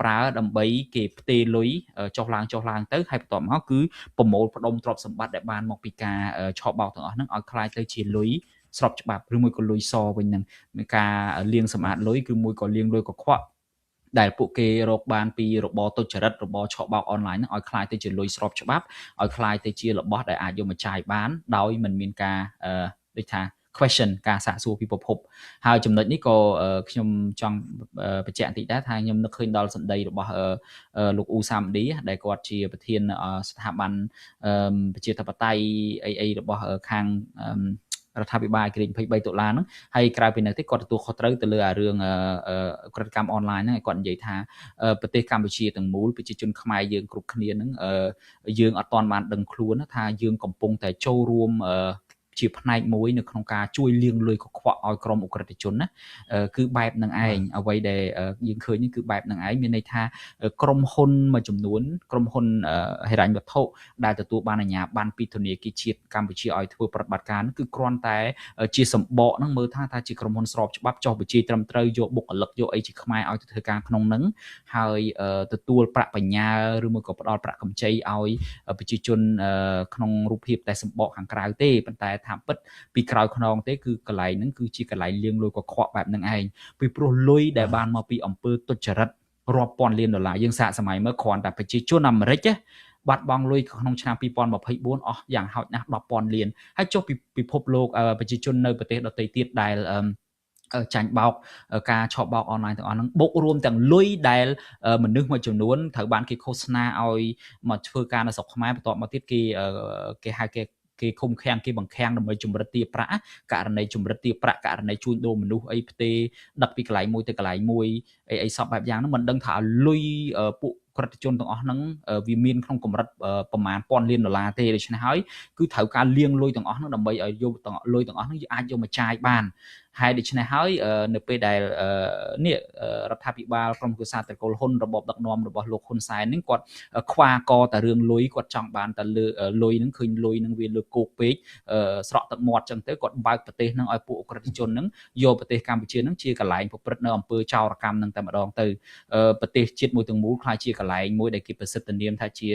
ប្រើដើម្បីគេផ្ទេរលុយចុះឡើងចុះឡើងទៅហើយបន្ទាប់មកគឺប្រមូលផ្ដុំទ្រព្យសម្បត្តិដែលបានមកពីការឆបោកទាំងអស់ហ្នឹងឲ្យក្លាយទៅជាលុយស្របច្បាប់ឬមួយក៏លុយសវិញហ្នឹងមានការលាងសម្អាតលុយគឺមួយក៏លាងលុយកខ្វក់ដែលពួកគេរកបានពីរបរទុច្ចរិតរបរឆបោកអនឡាញហ្នឹងឲ្យក្លាយទៅជាលុយស្របច្បាប់ឲ្យក្លាយទៅជារបស់ដែលអាចយកមកចាយបានដោយមិនមានការដូចថា question ការសាកសួរពីប្រភពហើយចំណុចនេះក៏ខ្ញុំចង់បញ្ជាក់បន្តិចដែរថាខ្ញុំនឹកឃើញដល់សម្ដីរបស់លោកអ៊ូសាមឌីដែលគាត់ជាប្រធានស្ថាប័នប្រជាធិបតេយ្យអីអីរបស់ខាងរដ្ឋាភិបាលឯករាជ្យ23ដុល្លារហ្នឹងហើយក្រៅពីនោះទេគាត់ទទួលខុសត្រូវទៅលើអារឿងក្រិតកម្មអនឡាញហ្នឹងហើយគាត់និយាយថាប្រទេសកម្ពុជាទាំងមូលប្រជាជនខ្មែរយើងគ្រប់គ្នាហ្នឹងយើងអត់ទាន់បានដឹងខ្លួនថាយើងកំពុងតែចូលរួមជាផ្នែកមួយនៅក្នុងការជួយលាងលុយកខ្វក់ឲ្យក្រុមអ ுக ្រិតជនណាគឺបែបនឹងឯងអ្វីដែលយើងឃើញនេះគឺបែបនឹងឯងមានន័យថាក្រុមហ៊ុនមួយចំនួនក្រុមហ៊ុនហិរញ្ញវត្ថុដែលទទួលបានអាជ្ញាប័ណ្ណពីធនាគារជាតិកម្ពុជាឲ្យធ្វើប្រតិបត្តិការគឺគ្រាន់តែជាសម្បកហ្នឹងមើលថាជាក្រុមហ៊ុនស្របច្បាប់ចុះបញ្ជីត្រឹមត្រូវយកបុគ្គលិកយកអីជាខ្មែរឲ្យទៅធ្វើការក្នុងហ្នឹងហើយទទួលប្រាក់បញ្ញើឬមួយក៏ផ្ដល់ប្រាក់កម្ចីឲ្យប្រជាជនក្នុងរូបភាពតែសម្បកខាងក្រៅទេប៉ុន្តែថាពិតពីក្រោយខ្នងទេគឺកន្លែងហ្នឹងគឺជាកន្លែងលាងលុយកខ្វក់បែបហ្នឹងឯងពីព្រោះលុយដែលបានមកពីអំពើទុច្ចរិតរាប់ពាន់លានដុល្លារយើងសាកសម័យមើលគ្រាន់តែប្រជាជនអាមេរិកបាត់បង់លុយក្នុងឆ្នាំ2024អស់យ៉ាងហោចណាស់10,000លានហើយចុះពីពិភពលោកប្រជាជននៅប្រទេសដទៃទៀតដែលចាញ់បោកការឆបោកអនឡាញទាំងអស់ហ្នឹងបូករួមទាំងលុយដែលមនុស្សមួយចំនួនត្រូវបានគេឃោសនាឲ្យមកធ្វើការនៅស្រុកខ្មែរបន្ទាប់មកទៀតគេហៅគេឃុំឃាំងគេបង្ខាំងដើម្បីជំរិតទារប្រាក់ករណីជំរិតទារប្រាក់ករណីជួញដូរមនុស្សអីផ្ទេដឹកពីកន្លែងមួយទៅកន្លែងមួយអីអីសពបែបយ៉ាងហ្នឹងមិនដឹងថាលុយពួកក្រិតជនទាំងអស់ហ្នឹងវាមានក្នុងកម្រិតប្រមាណពាន់លានដុល្លារទេដូច្នេះហើយគឺត្រូវការលាងលុយទាំងអស់ហ្នឹងដើម្បីឲ្យយកទាំងលុយទាំងអស់ហ្នឹងអាចយកមកចាយបានហើយដូច្នេះហើយនៅពេលដែលនេះរដ្ឋាភិបាលក្រុមគ្រួសារត្រកូលហ៊ុនរបបដឹកនាំរបស់លោកហ៊ុនសែនហ្នឹងគាត់ខ្វាកតែរឿងលុយគាត់ចង់បានតែលើលុយហ្នឹងឃើញលុយហ្នឹងវាលើគោកពេកស្រក់ទឹកមាត់ចឹងទៅគាត់បើកប្រទេសហ្នឹងឲ្យពួកអ ுக ្រិតជនហ្នឹងយកប្រទេសកម្ពុជាហ្នឹងជាកន្លែងប្រព្រឹត្តនៅអំពើចោរកម្មហ្នឹងតែម្ដងទៅប្រទេសជាតិមួយទាំងមូលក្លាយជាកន្លែងមួយដែលគេប្រសិទ្ធនាមថាជា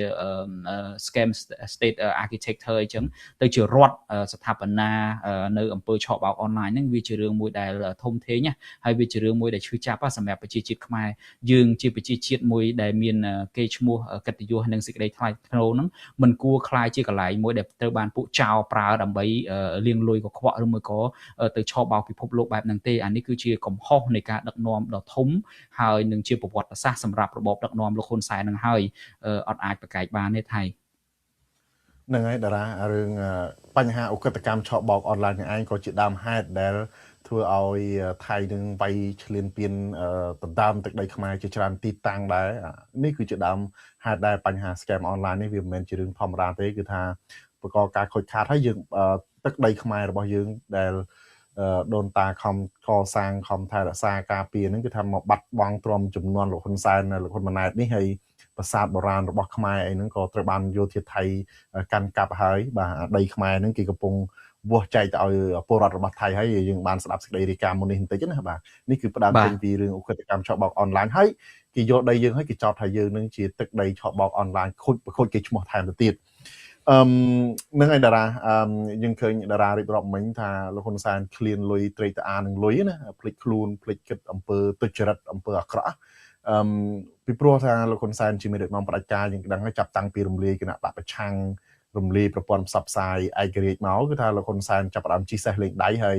scam state architecture អញ្ចឹងទៅជារដ្ឋស្ថាបនានៅអំពើឆបោកអនឡាញហ្នឹងវាជារឿងមួយដែលធំធេងណាហើយវាជារឿងមួយដែលឈឺចាប់សម្រាប់ប្រជាជាតិខ្មែរយើងជាប្រជាជាតិមួយដែលមានគេឈ្មោះកិត្តិយសនិងសេចក្តីថ្លៃថ្នូរហ្នឹងមិនគួរក្លាយជាកន្លែងមួយដែលត្រូវបានពួកចោរប្រើដើម្បីលាងលុយកខ្វក់ឬមួយក៏ទៅឆបោកពិភពលោកបែបហ្នឹងទេអានេះគឺជាកំហុសនៃការដឹកនាំដ៏ធំហើយនឹងជាប្រវត្តិសាស្ត្រសម្រាប់របបដឹកនាំលោកហ៊ុនសែននឹងហើយអត់អាចប្រកែកបានទេថៃហ្នឹងហើយតារារឿងបញ្ហាឧក្រិដ្ឋកម្មឆបោកអនឡាញនេះឯងក៏ជាដើមហេតុដែលធ្វើឲ្យថៃនឹងវាយឈ្លានពានដណ្ដើមទឹកដីខ្មែរជាច្រើនទីតាំងដែរនេះគឺជាដើមហេតុដែលបញ្ហា scam online នេះវាមិនមែនជារឿងធម្មតាទេគឺថាបង្កការខូចខាតហើយយើងទឹកដីខ្មែររបស់យើងដែលដូនតាខំកសាងខំថែរក្សាការពារហ្នឹងគឺថាមកបាត់បង់ទ្រាំចំនួនលោកហ៊ុនសែនលោកហ៊ុនម៉ាណែតនេះហើយប្រាសាទបុរាណរបស់ខ្មែរអីហ្នឹងក៏ត្រូវបានយោធាថៃកាន់កាប់ហើយបាទដីខ្មែរហ្នឹងគេកំពុងវាស់ចែកទៅឲ្យពលរដ្ឋរបស់ថៃហើយយើងបានស្ដាប់សេចក្តីរាយការណ៍មុននេះបន្តិចណាបាទនេះគឺផ្ដើមចេញពីរឿងឧក្រិដ្ឋកម្មឆបោកអនឡាញហើយគេយកដីយើងហើយគេចោទថាយើងនឹងជាទឹកដីឆបោកអនឡាញខូចគេឈ្មោះថែមទៅទៀតអឺនឹងឯតារាយើងឃើញតារារៀបរាប់មិញថាលោកហ៊ុនសែនឃ្លានលុយត្រេកត្រអានឹងលុយណាភ្លេចខ្លួនភ្លេចគិតអំពើទុច្ចរិតអំពើអាក្រក់អឺពីព្រោះថាលោកហ៊ុនសែនជាមេដឹកនាំផ្ដាច់ការយើងដឹងហើយចាប់តាំងពីរំលាយគណៈបកប្រឆាំងរំលាយប្រព័ន្ធផ្សព្វផ្សាយឯករាជ្យមកគឺថាលោកហ៊ុនសែនចាប់ផ្ដើមជិះសេះលេងដៃហើយ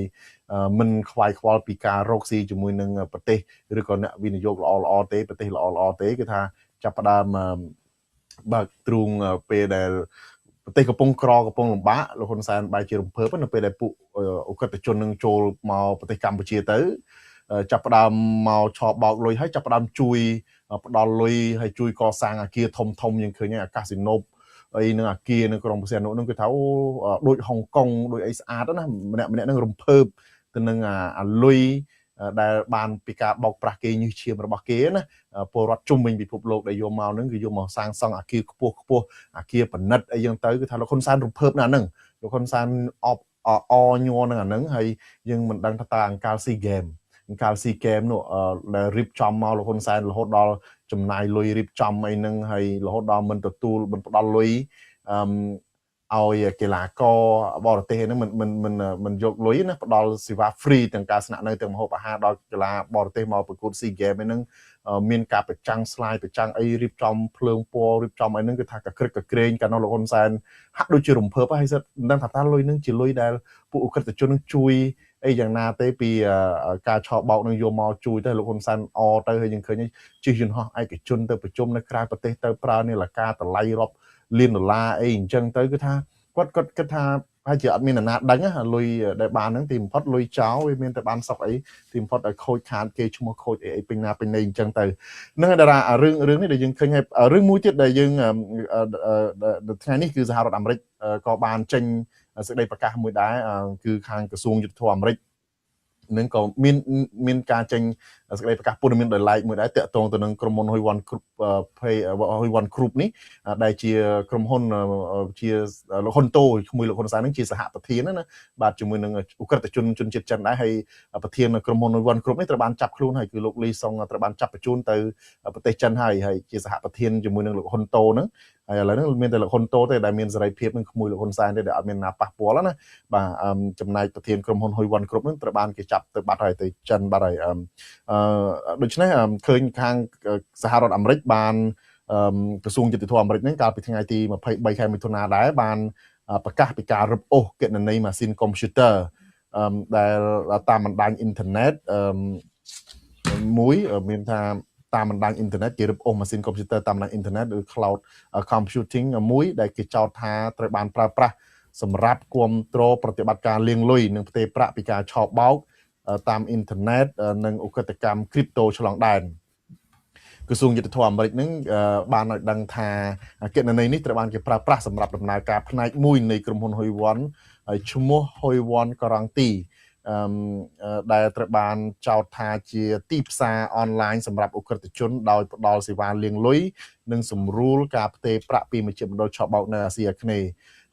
មិនខ្វាយខ្វល់ពីការរកស៊ីជាមួយនឹងប្រទេសឬក៏អ្នកវិនិយោគល្អល្អទេប្រទេសល្អល្អទេគឺថាចាប់ផ្ដើមបើកទ្រូងពេលដែលប្រទេសកំពុងក្រកំពុងលំបាកលោកហ៊ុនសែនបែរជារំភើបនៅពេលដែលពួកឧក្រិដ្ឋជននឹងចូលមកប្រទេសកម្ពុជាទៅចាប់ផ្ដើមមកឆបោកលុយហើយចាប់ផ្ដើមជួយផ្ដល់លុយហើយជួយកសាងអាគារធំធំយើងឃើញអាកាស៊ីណូអីនឹងអាគារនៅក្រុងព្រះសីហនុនឹងគឺថាអូដូចហុងកុងដូចអីស្អាតណាម្នាក់ម្នាក់នឹងរំភើបទៅនឹងអាលុយ ដែលបានពីការបោកប្រាស់គេញើសឈាមរបស់គេណាពលរដ្ឋជុំវិញពិភពលោកដែលយកមកហ្នឹងគឺយកមកសាងសង់អាគារខ្ពស់ខ្ពស់អាគារប៉និតអីចឹងទៅគឺថាលោកហ៊ុនសែនរំភើបណាស់ហ្នឹងលោកហ៊ុនសែនអបអញ័រនឹងអាហ្នឹងហើយយើងមិនដឹងថាតើអង្កាលស៊ីហ្គេមអង្កាលស៊ីហ្គេមនោះដែលរៀបចំមកលោកហ៊ុនសែនរហូតដល់ចំណាយលុយរៀបចំអីហ្នឹងហើយរហូតដល់មិនទទួលមិនផ្ដល់លុយអឺឲ្យកីឡាករបរទេសហ្នឹងមិនមិនមិនមិនយកលុយណាផ្ដល់សេវា free ទាំងការស្នាក់នៅទាំងម្ហូបអាហារដល់កីឡាបរទេសមកប្រកួត SEA Games ហ្នឹងមានការប្រចាំងស្លាយប្រចាំងអីរៀបចំភ្លើងពណ៌រៀបចំអីហ្នឹងគឺថាកក្រឹកកក្រែងកាលនោះលោកហ៊ុនសែនហាក់ដូចជារំភើបហើយសិតមិនដឹងថាតើលុយហ្នឹងជាលុយដែលពួកឧក្រិដ្ឋជនហ្នឹងជួយអីយ៉ាងណាទេពីការឆបោកនឹងយកមកជួយទៅលោកហ៊ុនសែនអទៅហើយយើងឃើញជិះយន្តហោះឯកជនទៅប្រជុំនៅក្រៅប្រទេសទៅប្រើនាឡិកាតម្លៃរាប់លានដុល្លារអីអញ្ចឹងទៅគឺថាគាត់គាត់គិតថាហើយជាអត់មាននរណាដឹងលុយដែលបានហ្នឹងទីបំផុតលុយចោលវាមានតែបានសុកអីទីបំផុតឲ្យខូចខាតគេឈ្មោះខូចអីអីពេញណាពេញណីអញ្ចឹងទៅហ្នឹងតារារឿងរឿងនេះដែលយើងឃើញហើយរឿងមួយទៀតដែលយើងថ្ងៃនេះគឺសហរដ្ឋអាមេរិកក៏បានចេញសេចក្តីប្រកាសមួយដែរគឺខាងក្រសួងយុត្តិធម៌អាមេរិកនឹងក៏មានមានការចេញសេចក្តីប្រកាសព័ត៌មានដោយឡែកមួយដែរតាក់ទងទៅនឹងក្រុមហ៊ុន Hoi One Group Pay Hoi One Group នេះដែលជាក្រុមហ៊ុនជាលោកហ៊ុនតូក្មួយលោកហ៊ុនសែននឹងជាសហប្រធានណាបាទជាមួយនឹងឧក្រិដ្ឋជនជនជាតិចិនដែរហើយប្រធានក្រុមហ៊ុន Hoi One Group នេះត្រូវបានចាប់ខ្លួនហើយគឺលោកលីសុងត្រូវបានចាប់បញ្ជូនទៅប្រទេសចិនហើយហើយជាសហប្រធានជាមួយនឹងលោកហ៊ុនតូហ្នឹងហើយឥឡូវហ្នឹងមានតែលោកហ៊ុនតូទេដែលមានសេរីភាពនឹងក្មួយលោកហ៊ុនសែនទេដែលអត់មានណាប៉ះពាល់ណាបាទចំណែកប្រធានក្រុមហ៊ុន Hoi One Group ហ្នឹងត្រូវបានគេចាប់ទៅបាត់ហើយទៅចិនបាត់ហើយដូច្នេះឃើញខាងសហរដ្ឋអាមេរិកបានក្រសួងយុត្តិធម៌អាមេរិកហ្នឹងកាលពីថ្ងៃទី23ខែមិថុនាដែរបានប្រកាសពីការរឹបអូសគណនីម៉ាស៊ីនកុំព្យូទ័រដែលតាមបណ្ដាញអ៊ីនធឺណិតមួយមានថាតាមបណ្ដាញអ៊ីនធឺណិតគេរឹបអូសម៉ាស៊ីនកុំព្យូទ័រតាមបណ្ដាញអ៊ីនធឺណិតឬ cloud computing មួយដែលគេចោទថាត្រូវបានប្រើប្រាស់សម្រាប់គ្រប់គ្រងប្រតិបត្តិការលាងលុយនិងផ្ទេរប្រាក់ពីការឆបោកតាមអ៊ីនធឺណិតនិងឧក្រិដ្ឋកម្ម crypto ឆ្លងដែនក្រសួងយុត្តិធម៌អាមេរិកនឹងបានឲ្យដឹងថាគណនីនេះត្រូវបានគេប្រើប្រាស់សម្រាប់ដំណើរការផ្នែកមួយនៃក្រុមហ៊ុន Hoi One ហើយឈ្មោះ Hoi One ការ៉ង់ទីដែលត្រូវបានចោទថាជាទីផ្សារអនឡាញសម្រាប់ឧក្រិដ្ឋជនដោយផ្ដល់សេវាលាងលុយនិងសម្រួលការផ្ទេរប្រាក់ពីមជ្ឈមណ្ឌលឆបោកនៅអាស៊ីអាគ្នេយ៍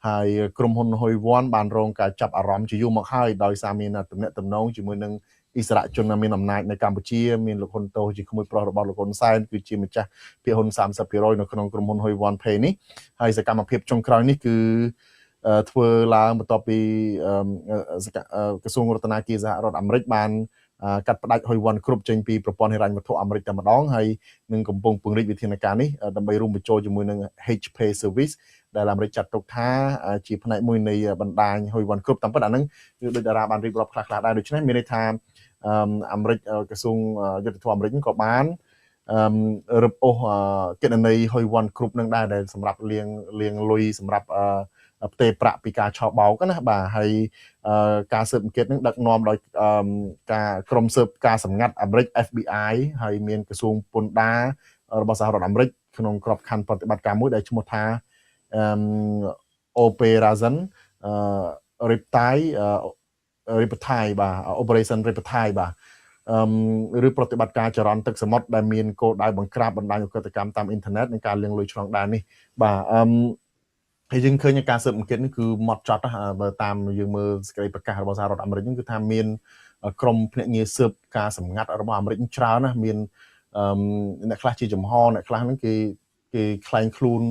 ហើយក្រុមហ៊ុន Hoi One បានរងការចាប់អារម្មណ៍ជាយូរមកហើយដោយសារមានទំនាក់ទំនងជាមួយនឹងអិសរាជជនមានអំណាចនៅកម្ពុជាមានលោកហ៊ុនតូជាក្មួយប្រុសរបស់លោកហ៊ុនសែនគឺជាម្ចាស់ភាគហ៊ុន 30% នៅក្នុងក្រុមហ៊ុន Hoi One Pay នេះហើយសកម្មភាពចុងក្រោយនេះគឺធ្វើឡើងបន្ទាប់ពីក្រសួងរដ្ឋាភិបាលសហរដ្ឋអាមេរិកបានកាត់ផ្ដាច់ Hoi One គ្រប់ចេញពីប្រព័ន្ធហិរញ្ញវត្ថុអាមេរិកតែម្ដងហើយនឹងកំពុងពង្រីកវិធានការនេះដើម្បីរួមបញ្ចូលជាមួយនឹង HPay Service ដែលអាមេរិកចាត់ទុកថាជាផ្នែកមួយនៃបណ្ដាញ Hoi One គ្រប់តាមពិតអាហ្នឹងគឺដូចតារាបានរៀបរាប់ខ្លះៗដែរដូច្នេះមានន័យថាអាមេរិកក្រសួងយុត្តិធម៌អាមេរិកក៏បានរឹបអូសគណនី Hoi One គ្រប់នឹងដែរដែលសម្រាប់លាងលុយសម្រាប់ផ្ទេរប្រាក់ពីការឆបោកណាបាទហើយការស៊ើបអង្កេតនឹងដឹកនាំដោយការក្រុមស៊ើបការសម្ងាត់អាមេរិក FBI ហើយមានក្រសួងពន្ធដាររបស់សហរដ្ឋអាមេរិកក្នុងក្របខ័ណ្ឌប្រតិបត្តិការមួយដែលឈ្មោះថា Operation Riptide Riptide បាទ Operation Riptide បាទឬប្រតិបត្តិការចរន្តទឹកសមុទ្រដែលមានគោលដៅបង្ក្រាបបណ្ដាញឧក្រិដ្ឋកម្មតាមអ៊ីនធឺណិតនិងការលាងលុយឆ្លងដែននេះបាទហើយយើងឃើញការស៊ើបអង្កេតនេះគឺម៉ត់ចត់បើតាមយើងមើលសេចក្តីប្រកាសរបស់សហរដ្ឋអាមេរិកនេះគឺថាមានក្រុមភ្នាក់ងារស៊ើបការសម្ងាត់របស់អាមេរិកច្រើនណាស់មានអ្នកខ្លះជាចំហអ្នកខ្លះហ្នឹងគេក្លែងខ្លួន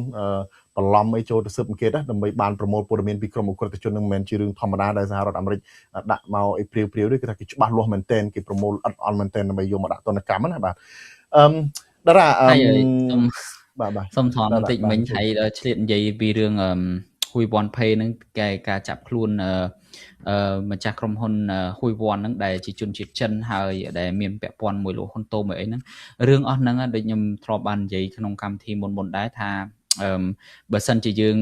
បន្លំអីចូលទៅស៊ើបអង្កេតដើម្បីបានប្រមូលព័ត៌មានពីក្រុមឧក្រិដ្ឋជននឹងមិនមែនជារឿងធម្មតាដែលសហរដ្ឋអាមេរិកដាក់មកអីព្រាវៗទេគឺថាគេច្បាស់លាស់មែនទែនគេប្រមូលឥតអន់មែនទែនដើម្បីយកមកដាក់ទណ្ឌកម្មណាបាទតារាបាទសូមថនបន្តិចមិញថៃឆ្លៀតនិយាយពីរឿង Hoi One Pay ហ្នឹងគេការចាប់ខ្លួនម្ចាស់ក្រុមហ៊ុន Hoi One ហ្នឹងដែលជាជនជាតិចិនហើយដែលមានពាក់ព័ន្ធមួយលោកហ៊ុនតូមួយអីហ្នឹងរឿងអស់ហ្នឹងដូចខ្ញុំធ្លាប់បាននិយាយក្នុងកម្មវិធីមុនៗដែរថាបើសិនជាយើង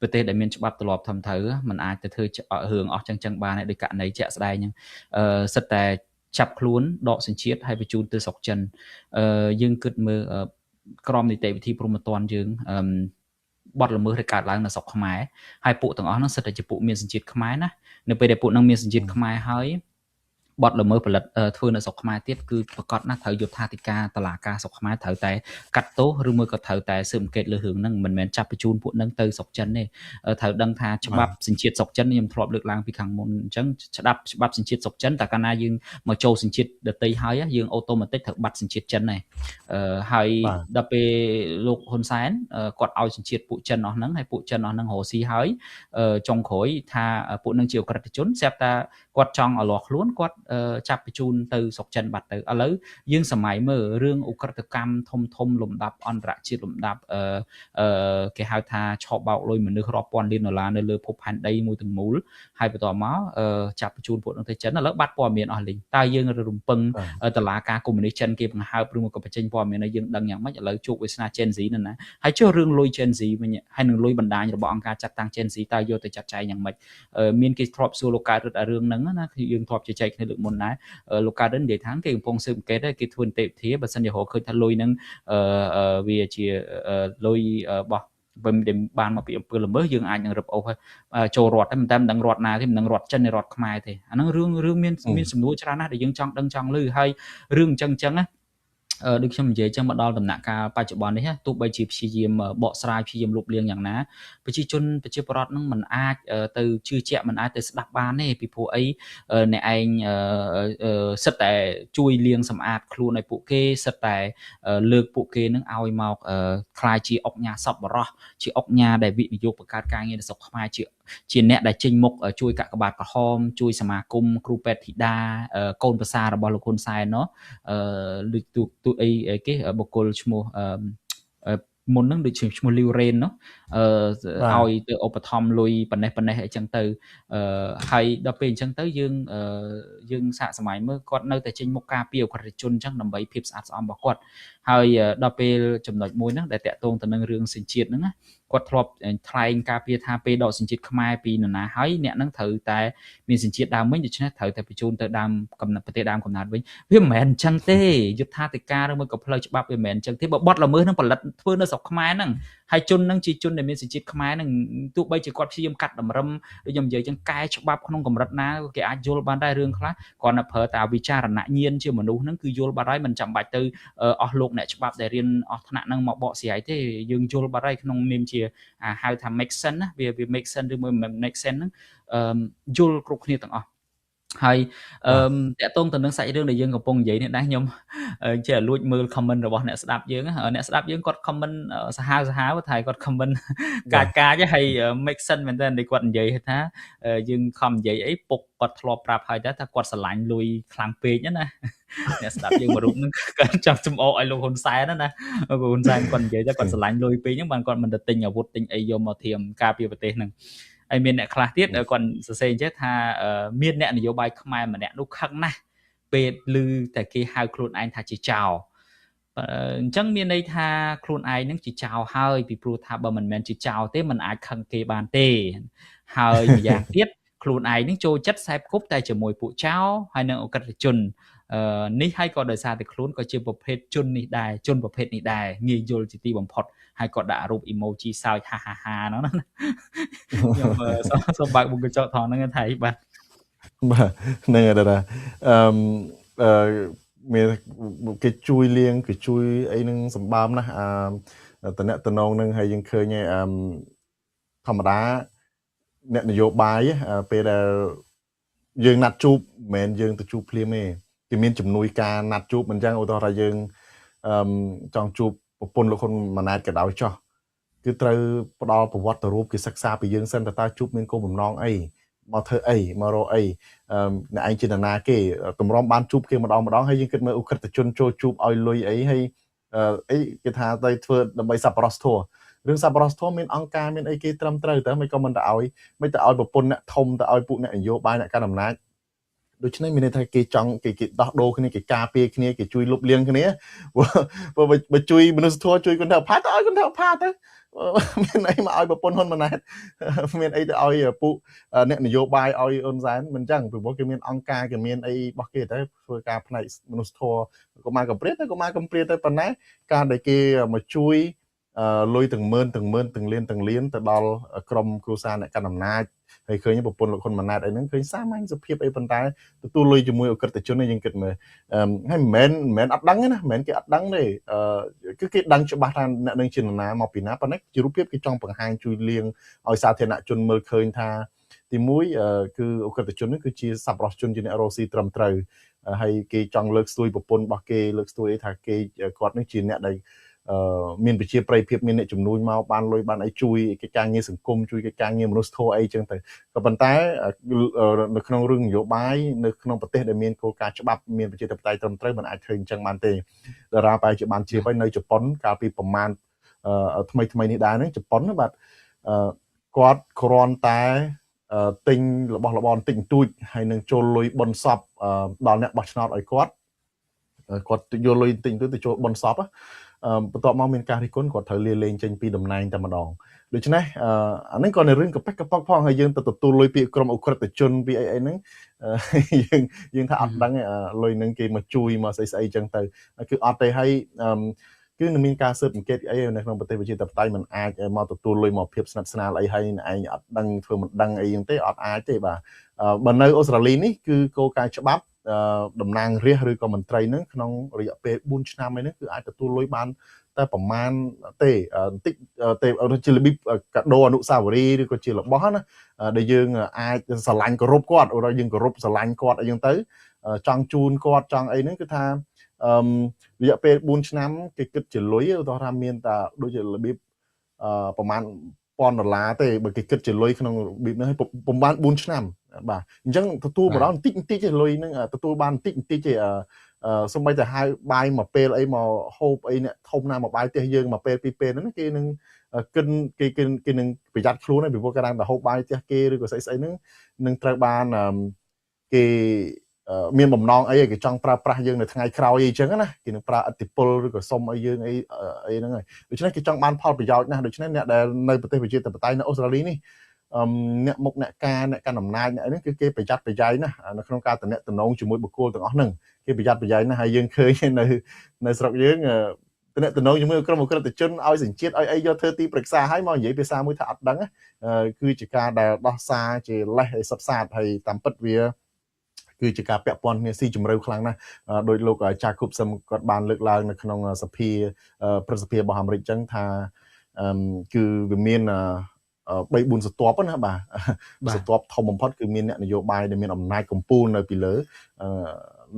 ប្រទេសដែលមានច្បាប់ទម្លាប់ធំត្រូវมันអាចទៅធ្វើរឿងអស់ចឹងបានដោយករណីជាក់ស្ដែងហ្នឹងសិតតែចាប់ខ្លួនដកសញ្ជាតិហើយបញ្ជូនទៅស្រុកចិនយើងគិតមើលក្រមនីតិវិធីព្រហ្មទណ្ឌយើងបទល្មើសដែលកើតឡើងនៅស្រុកខ្មែរហើយពួកទាំងអស់ហ្នឹងសិតតែជាពួកមានសញ្ជាតិខ្មែរណានៅពេលដែលពួកហ្នឹងមានសញ្ជាតិខ្មែរហើយ បទល្មើសផលិតធ្វើនៅស្រុកខ្មែរទៀតគឺប្រកាសណាស់ត្រូវយុត្ថាធិការតឡាការស្រុកខ្មែរត្រូវតែកាត់ទោសឬមួយក៏ត្រូវតែស៊ើបអង្កេតលើរឿងហ្នឹងមិនមែនចាប់បញ្ជូនពួកហ្នឹងទៅស្រុកចិនទេត្រូវដឹងថាច្បាប់សញ្ជាតិស្រុកចិនខ្ញុំធ្លាប់លើកឡើងពីខាងមុនអញ្ចឹងច្បាប់សញ្ជាតិស្រុកចិនតែកាលណាយើងមកចូលសញ្ជាតិដទៃហើយយើងអូតូម៉ាទិកត្រូវបាត់សញ្ជាតិចិនដែរហើយដល់ពេលលោកហ៊ុនសែនគាត់ឲ្យសញ្ជាតិពួកចិនអស់ហ្នឹងហើយពួកចិនអស់ហ្នឹងរកស៊ីហើយចុងក្រោយថាពួកហ្នឹងជាអក្រិតជនស្រាប់តែគាត់ចង់ឲ្យលាស់ខ្លួនគាត់ចាប់បញ្ជូនទៅស្រុកចិនបាត់ទៅឥឡូវយើងសម័យមើលរឿងឧក្រិដ្ឋកម្មធំធំលំដាប់អន្តរជាតិលំដាប់គេហៅថាឆោបបោកលុយមនុស្សរាប់ពាន់លានដុល្លារនៅលើភពផែនដីមួយទាំងមូលហើយបន្តមកចាប់បញ្ជូនពួកនឹងទៅចិនឥឡូវបាត់ព័ត៌មានអស់លីងតើយើងរំពឹងតឡាការកុម្មុយនីសចិនគេបង្ហើបឬមកក៏បញ្ចេញព័ត៌មានឲ្យយើងដឹងយ៉ាងម៉េចឥឡូវជោគវាសនា Gen Z นั่นណាហើយចុះរឿងលុយ Gen Z វិញហើយនឹងលុយបណ្ដាញរបស់អង្គការចាត់តាំង Gen Z តើយកទៅចាត់ចែងយ៉ាងម៉េចមានគេធ្លាប់សួរលោកកើតរិទ្ធរឿងហ្នឹងណាយើងធ្លាប់ជជែកគ្នាលើកមុនដែរលោកកើតរិទ្ធនិយាយថាគេកំពុងស៊ើបអង្កេតគេធ្វើនីតិវិធីបើសិនជារកឃើញថាលុយហ្នឹងវាជាលុយរបស់បើមិនបានមកពីអំពើល្មើសយើងអាចនឹងរឹបអូសចូលរដ្ឋតែមិនតែមិនដឹងរដ្ឋណាទេមិនដឹងរដ្ឋចិនឬរដ្ឋខ្មែរទេអាហ្នឹងរឿងមានសំណួរច្រើនណាស់ដែលយើងចង់ដឹងចង់ឮហើយរឿងអញ្ចឹងណាដូចខ្ញុំនិយាយចឹងមកដល់ដំណាក់កាលបច្ចុប្បន្ននេះទោះបីជាព្យាយាមបកស្រាយព្យាយាមលុបលាងយ៉ាងណាប្រជាជនប្រជាពលរដ្ឋនឹងមិនអាចទៅជឿជាក់មិនអាចទៅស្ដាប់បានទេពីព្រោះអីអ្នកឯងសិតតែជួយលាងសម្អាតខ្លួនឲ្យពួកគេសិតតែលើកពួកគេនឹងឲ្យមកក្លាយជាអុកញ៉ាសប្បុរសជាអុកញ៉ាដែលវិនិយោគបង្កើតការងារនៅស្រុកខ្មែរជាអ្នកដែលចេញមុខជួយកាកបាទក្រហមជួយសមាគមគ្រូពេទ្យធីតាកូនប្រសាររបស់លោកហ៊ុនសែនណោះដូចទូអីគេបុគ្គលឈ្មោះមុនហ្នឹងដូចឈ្មោះលីវរ៉េនណោះឲ្យទៅឧបត្ថម្ភលុយប៉ុណ្ណេះអីចឹងទៅហើយដល់ពេលអញ្ចឹងទៅយើងសាកសម័យមើលគាត់នៅតែចេញមុខការពារអក្រិតជនអញ្ចឹងដើម្បីភាពស្អាតស្អំរបស់គាត់ហើយដល់ពេលចំណុចមួយហ្នឹងដែលតាក់ទងទៅនឹងរឿងសញ្ជាតិហ្នឹងណាគាត់ធ្លាប់ថ្លែងការពារថាពេលដកសញ្ជាតិខ្មែរពីនរណាហើយអ្នកហ្នឹងត្រូវតែមានសញ្ជាតិដើមវិញដូច្នេះត្រូវតែបញ្ជូនទៅដើមកំណត់ប្រទេសដើមកំណត់វិញវាមិនមែនអញ្ចឹងទេយុត្ថាធិការឬមួយក៏ផ្លូវច្បាប់វាមិនមែនអញ្ចឹងទេបើបទល្មើសហ្នឹងផលិតធ្វើនៅស្រុកខ្មែរហ្នឹងហើយជនហ្នឹងជាជនដែលមានសញ្ជាតិខ្មែរហ្នឹងទោះបីជាគាត់ព្យាយាមកាត់តម្រឹមដូចខ្ញុំនិយាយអញ្ចឹងកែច្បាប់ក្នុងកម្រិតណាគេអាចយល់បានដែររឿងខ្លះគ្រាន់តែប្រើតែវិចារណញ្ញាណជាមនុស្សហ្នឹងគឺយល់បាត់ហើយមិនចាំបាច់ទៅអស់លោកអ្នកច្បាប់ដែលរៀនអស់ថ្នាក់ហ្នឹងមកបកស្រាយទេយើងយល់បាត់ហើយក្នុងនាមជាហៅថា make sense ណាវា make sense ឬមួយមិន make sense ហ្នឹងយល់គ្រប់គ្នាទាំងអស់ហើយតាក់ទងទៅនឹងសាច់រឿងដែលយើងកំពុងនិយាយនេះដែរខ្ញុំចេះលួចមើល comment របស់អ្នកស្ដាប់យើងអ្នកស្ដាប់យើងគាត់ comment សាហាវសាហាវថាគាត់ comment កាចកាចហើយ make sense មែនតើដែលគាត់និយាយថាយើងខំនិយាយអីពុកគាត់ធ្លាប់ប្រាប់ហើយដែរថាគាត់ស្រឡាញ់លុយខ្លាំងពេកណាអ្នកស្ដាប់យើងមួយរូបហ្នឹងគាត់ចង់ចំអកឲ្យលោកហ៊ុនសែនណាលោកហ៊ុនសែនគាត់និយាយថាគាត់ស្រឡាញ់លុយពេកហ្នឹងបានគាត់មិនទៅទិញអាវុធទិញអីយកមកធៀមការពារប្រទេសហ្នឹងហើយមានអ្នកខ្លះទៀតគាត់សរសេរអញ្ចឹងថាមានអ្នកនយោបាយខ្មែរម្នាក់នោះខឹងណាស់ពេលឮតែគេហៅខ្លួនឯងថាជាចោរអញ្ចឹងមានន័យថាខ្លួនឯងនឹងជាចោរហើយពីព្រោះថាបើមិនមែនជាចោរទេมันអាចខឹងគេបានទេហើយម្យ៉ាងទៀតខ្លួនឯងនឹងចូលចិត្តខ្សែគប់តែជាមួយពួកចោរហើយនឹងអក្រិតជននេះហើយក៏ដោយសារតែខ្លួនក៏ជាប្រភេទជននេះដែរជនប្រភេទនេះដែរងាយយល់ជាទីបំផុតហើយក៏ដាក់រូប emoji សើចហាហាហាហ្នឹងណាខ្ញុំសូមបើកមុខកញ្ចក់ថងហ្នឹងថៃបាទបាទហ្នឹងហើយតាអឺមានគេជួយលៀងគេជួយអីហ្នឹងសម្បើមណាស់អាតំណតំណងហ្នឹងហើយយើងឃើញហើយធម្មតាអ្នកនយោបាយពេលដែលយើងណាត់ជួបមិនមែនយើងទៅជួបភ្លាមទេគេមានជំនួយការណាត់ជួបមិនចឹងឧទាហរណ៍ថាយើងចង់ជួបប្រពន្ធលោកហ៊ុនម៉ាណែតក៏ដោយចោះគឺត្រូវផ្ដល់ប្រវត្តិរូបគេសិក្សាពីយើងសិនតើជួបមានគោលបំណងអីមកធ្វើអីមករកអីអ្នកឯងជានរណាគេតម្រាំបានជួបគេម្ដងម្ដងហើយយើងគិតមើលឧក្រិដ្ឋជនចូលជួបឲ្យលុយអីហើយអីគេថាទៅធ្វើដើម្បីសប្បុរសធម៌រឿងសប្បុរសធម៌មានអង្គការមានអីគេត្រឹមត្រូវតើមិនក៏មិនទៅឲ្យមិនទៅឲ្យប្រពន្ធអ្នកធំទៅឲ្យពួកអ្នកនយោបាយអ្នកកាន់អំណាចដូច្នេះមានន័យថាគេចង់គេដោះដូរគ្នាគេការពារគ្នាគេជួយលុបលាងគ្នាបើជួយមនុស្សធម៌ជួយគាត់ទៅផាទៅឲ្យគាត់ទៅផាទៅមានអីមកឲ្យប្រពន្ធហ៊ុនម៉ាណែតមានអីទៅឲ្យពួកអ្នកនយោបាយឲ្យហ៊ុនសែនមិនចឹងពីព្រោះគេមានអង្គការគេមានអីរបស់គេទៅធ្វើការផ្នែកមនុស្សធម៌កុមារកំព្រាទៅកុមារកំព្រាទៅប៉ុណ្ណាការដែលគេមកជួយ លុយទាំងម៉ឺនទាំងម៉ឺនទាំងលានទាំងលានទៅដល់ក្រុមគ្រួសារអ្នកកាន់អំណាចហើយឃើញប្រពន្ធលោកហ៊ុនម៉ាណែតអីហ្នឹងឃើញសាមញ្ញសុភាពអីប៉ុន្តែទទួលលុយជាមួយអក្រិតជនយើងគិតមើលហើយមិនមែនអត់ដឹងទេណាមិនមែនគេអត់ដឹងទេគឺគេដឹងច្បាស់ថាអ្នកនឹងជានរណាមកពីណាប៉ុន្តែជារូបភាពគេចង់បង្ហាញជួយលៀងឲ្យសាធារណជនមើលឃើញថាទី1គឺអក្រិតជននេះគឺជាសប្បុរសជនជាអ្នករស់ស៊ីត្រឹមត្រូវហើយគេចង់លើកស្ទួយប្រពន្ធរបស់គេលើកស្ទួយអីថាគេគាត់នេះជាអ្នកដែលមានប្រជាប្រិយភាពមានអ្នកជំនួញមកបានលុយបានអីជួយកិច្ចការងារសង្គមជួយកិច្ចការងារមនុស្សធម៌អីចឹងទៅក៏ប៉ុន្តែនៅក្នុងរឿងនយោបាយនៅក្នុងប្រទេសដែលមានគោលការណ៍ច្បាប់មានប្រជាធិបតេយ្យត្រឹមត្រូវមិនអាចធ្វើអញ្ចឹងបានទេតារាបែរជាបានជ្រាបហើយនៅជប៉ុនកាលពីប្រមាណថ្មីថ្មីនេះដែរហ្នឹងជប៉ុនបាទគាត់គ្រាន់តែទិញរបស់របរបន្តិចបន្តួចហើយនឹងចូលលុយបុណ្យសពដល់អ្នកបោះឆ្នោតឲ្យគាត់គាត់យកលុយបន្តិចបន្តួចទៅចូលបុណ្យសពបន្ទាប់មកមានការរិះគន់គាត់ត្រូវលាលែងចេញពីតំណែងតែម្ដងដូច្នេះអានេះក៏នៅរឿងកប៉ិកកប៉ុកផងហើយយើងទៅទទួលលុយពីក្រុមអក្រិតជនពីអីអីហ្នឹងយើងថាអត់ដឹងលុយហ្នឹងគេមកជួយមកស្អីស្អីចឹងទៅគឺអត់ទេហើយគឺនឹងមានការស៊ើបអង្កេតអីនៅក្នុងប្រទេសប្រជាធិបតេយ្យมันអាចមកទទួលលុយមកភាពស្និទ្ធស្នាលអីហើយឯងអត់ដឹងធ្វើមិនដឹងអីចឹងទេអត់អាចទេបាទបើនៅអូស្ត្រាលីនេះគឺគោលការណ៍ច្បាប់តំណាងរាស្ត្រឬក៏មន្ត្រីហ្នឹងក្នុងរយៈពេល4ឆ្នាំអីហ្នឹងគឺអាចទទួលលុយបានតែប្រមាណទេបន្តិចទេជារបៀបកាដូអនុស្សាវរីយ៍ឬក៏ជារបស់ណាដែលយើងអាចស្រឡាញ់គោរពគាត់ឬយើងគោរពស្រឡាញ់គាត់អីចឹងទៅចង់ជូនគាត់ចង់អីហ្នឹងគឺថារយៈពេល4ឆ្នាំគេគិតជាលុយឧទាហរណ៍ថាមានតែដូចជារបៀបប្រមាណ1000ដុល្លារទេបើគេគិតជាលុយក្នុងរបៀបហ្នឹងឲ្យប្រហែល4ឆ្នាំបាទអញ្ចឹងទទួលម្ដងបន្តិចបន្តិចទេលុយហ្នឹងទទួលបានបន្តិចបន្តិចទេសូម្បីតែហៅបាយមួយពេលអីមកហូបអីអ្នកធំណាមកបាយផ្ទះយើងមួយពេលពីរពេលហ្នឹងគេនឹងគិនគេគេនឹងប្រយ័ត្នខ្លួនហើយពីព្រោះគេឡើងតែហូបបាយផ្ទះគេឬក៏ស្អីស្អីហ្នឹងនឹងត្រូវបានគេមានបំណងអីគេចង់ប្រើប្រាស់យើងនៅថ្ងៃក្រោយអីចឹងណាគេនឹងប្រើឥទ្ធិពលឬក៏សុំឲ្យយើងអីអីហ្នឹងហើយដូច្នេះគេចង់បានផលប្រយោជន៍ណាស់ដូច្នេះអ្នកដែលនៅប្រទេសប្រជាធិបតេយ្យនៅអូស្ត្រាលីនេះអ្នកមុខអ្នកការអ្នកកាន់អំណាចអ្នកហ្នឹងគឺគេប្រយ័ត្នប្រយែងណាស់នៅក្នុងការតំណតំណងជាមួយបុគ្គលទាំងអស់ហ្នឹងគេប្រយ័ត្នប្រយែងណាស់ហើយយើងឃើញនៅស្រុកយើងតំណតំណងជាមួយក្រុមអក្រិតជនឲ្យសញ្ជាតិឲ្យអីយកធ្វើទីប្រឹក្សាឲ្យមកនិយាយភាសាមួយថាអត់ដឹងគឺជាការដែលដោះសារជាលេសឲ្យសុទ្ធសាធហើយតាមពិតវាគឺជាការពាក់ព័ន្ធគ្នាស៊ីជម្រៅខ្លាំងណាស់ដោយលោកចាគូបសឹមគាត់បានលើកឡើងនៅក្នុងសភាព្រឹទ្ធសភារបស់អាមេរិកចឹងថាគឺវាមាន3 4ស្រទាប់ណាបាទស្រទាប់ធំបំផុតគឺមានអ្នកនយោបាយដែលមានអំណាចកម្ពូលនៅពីលើ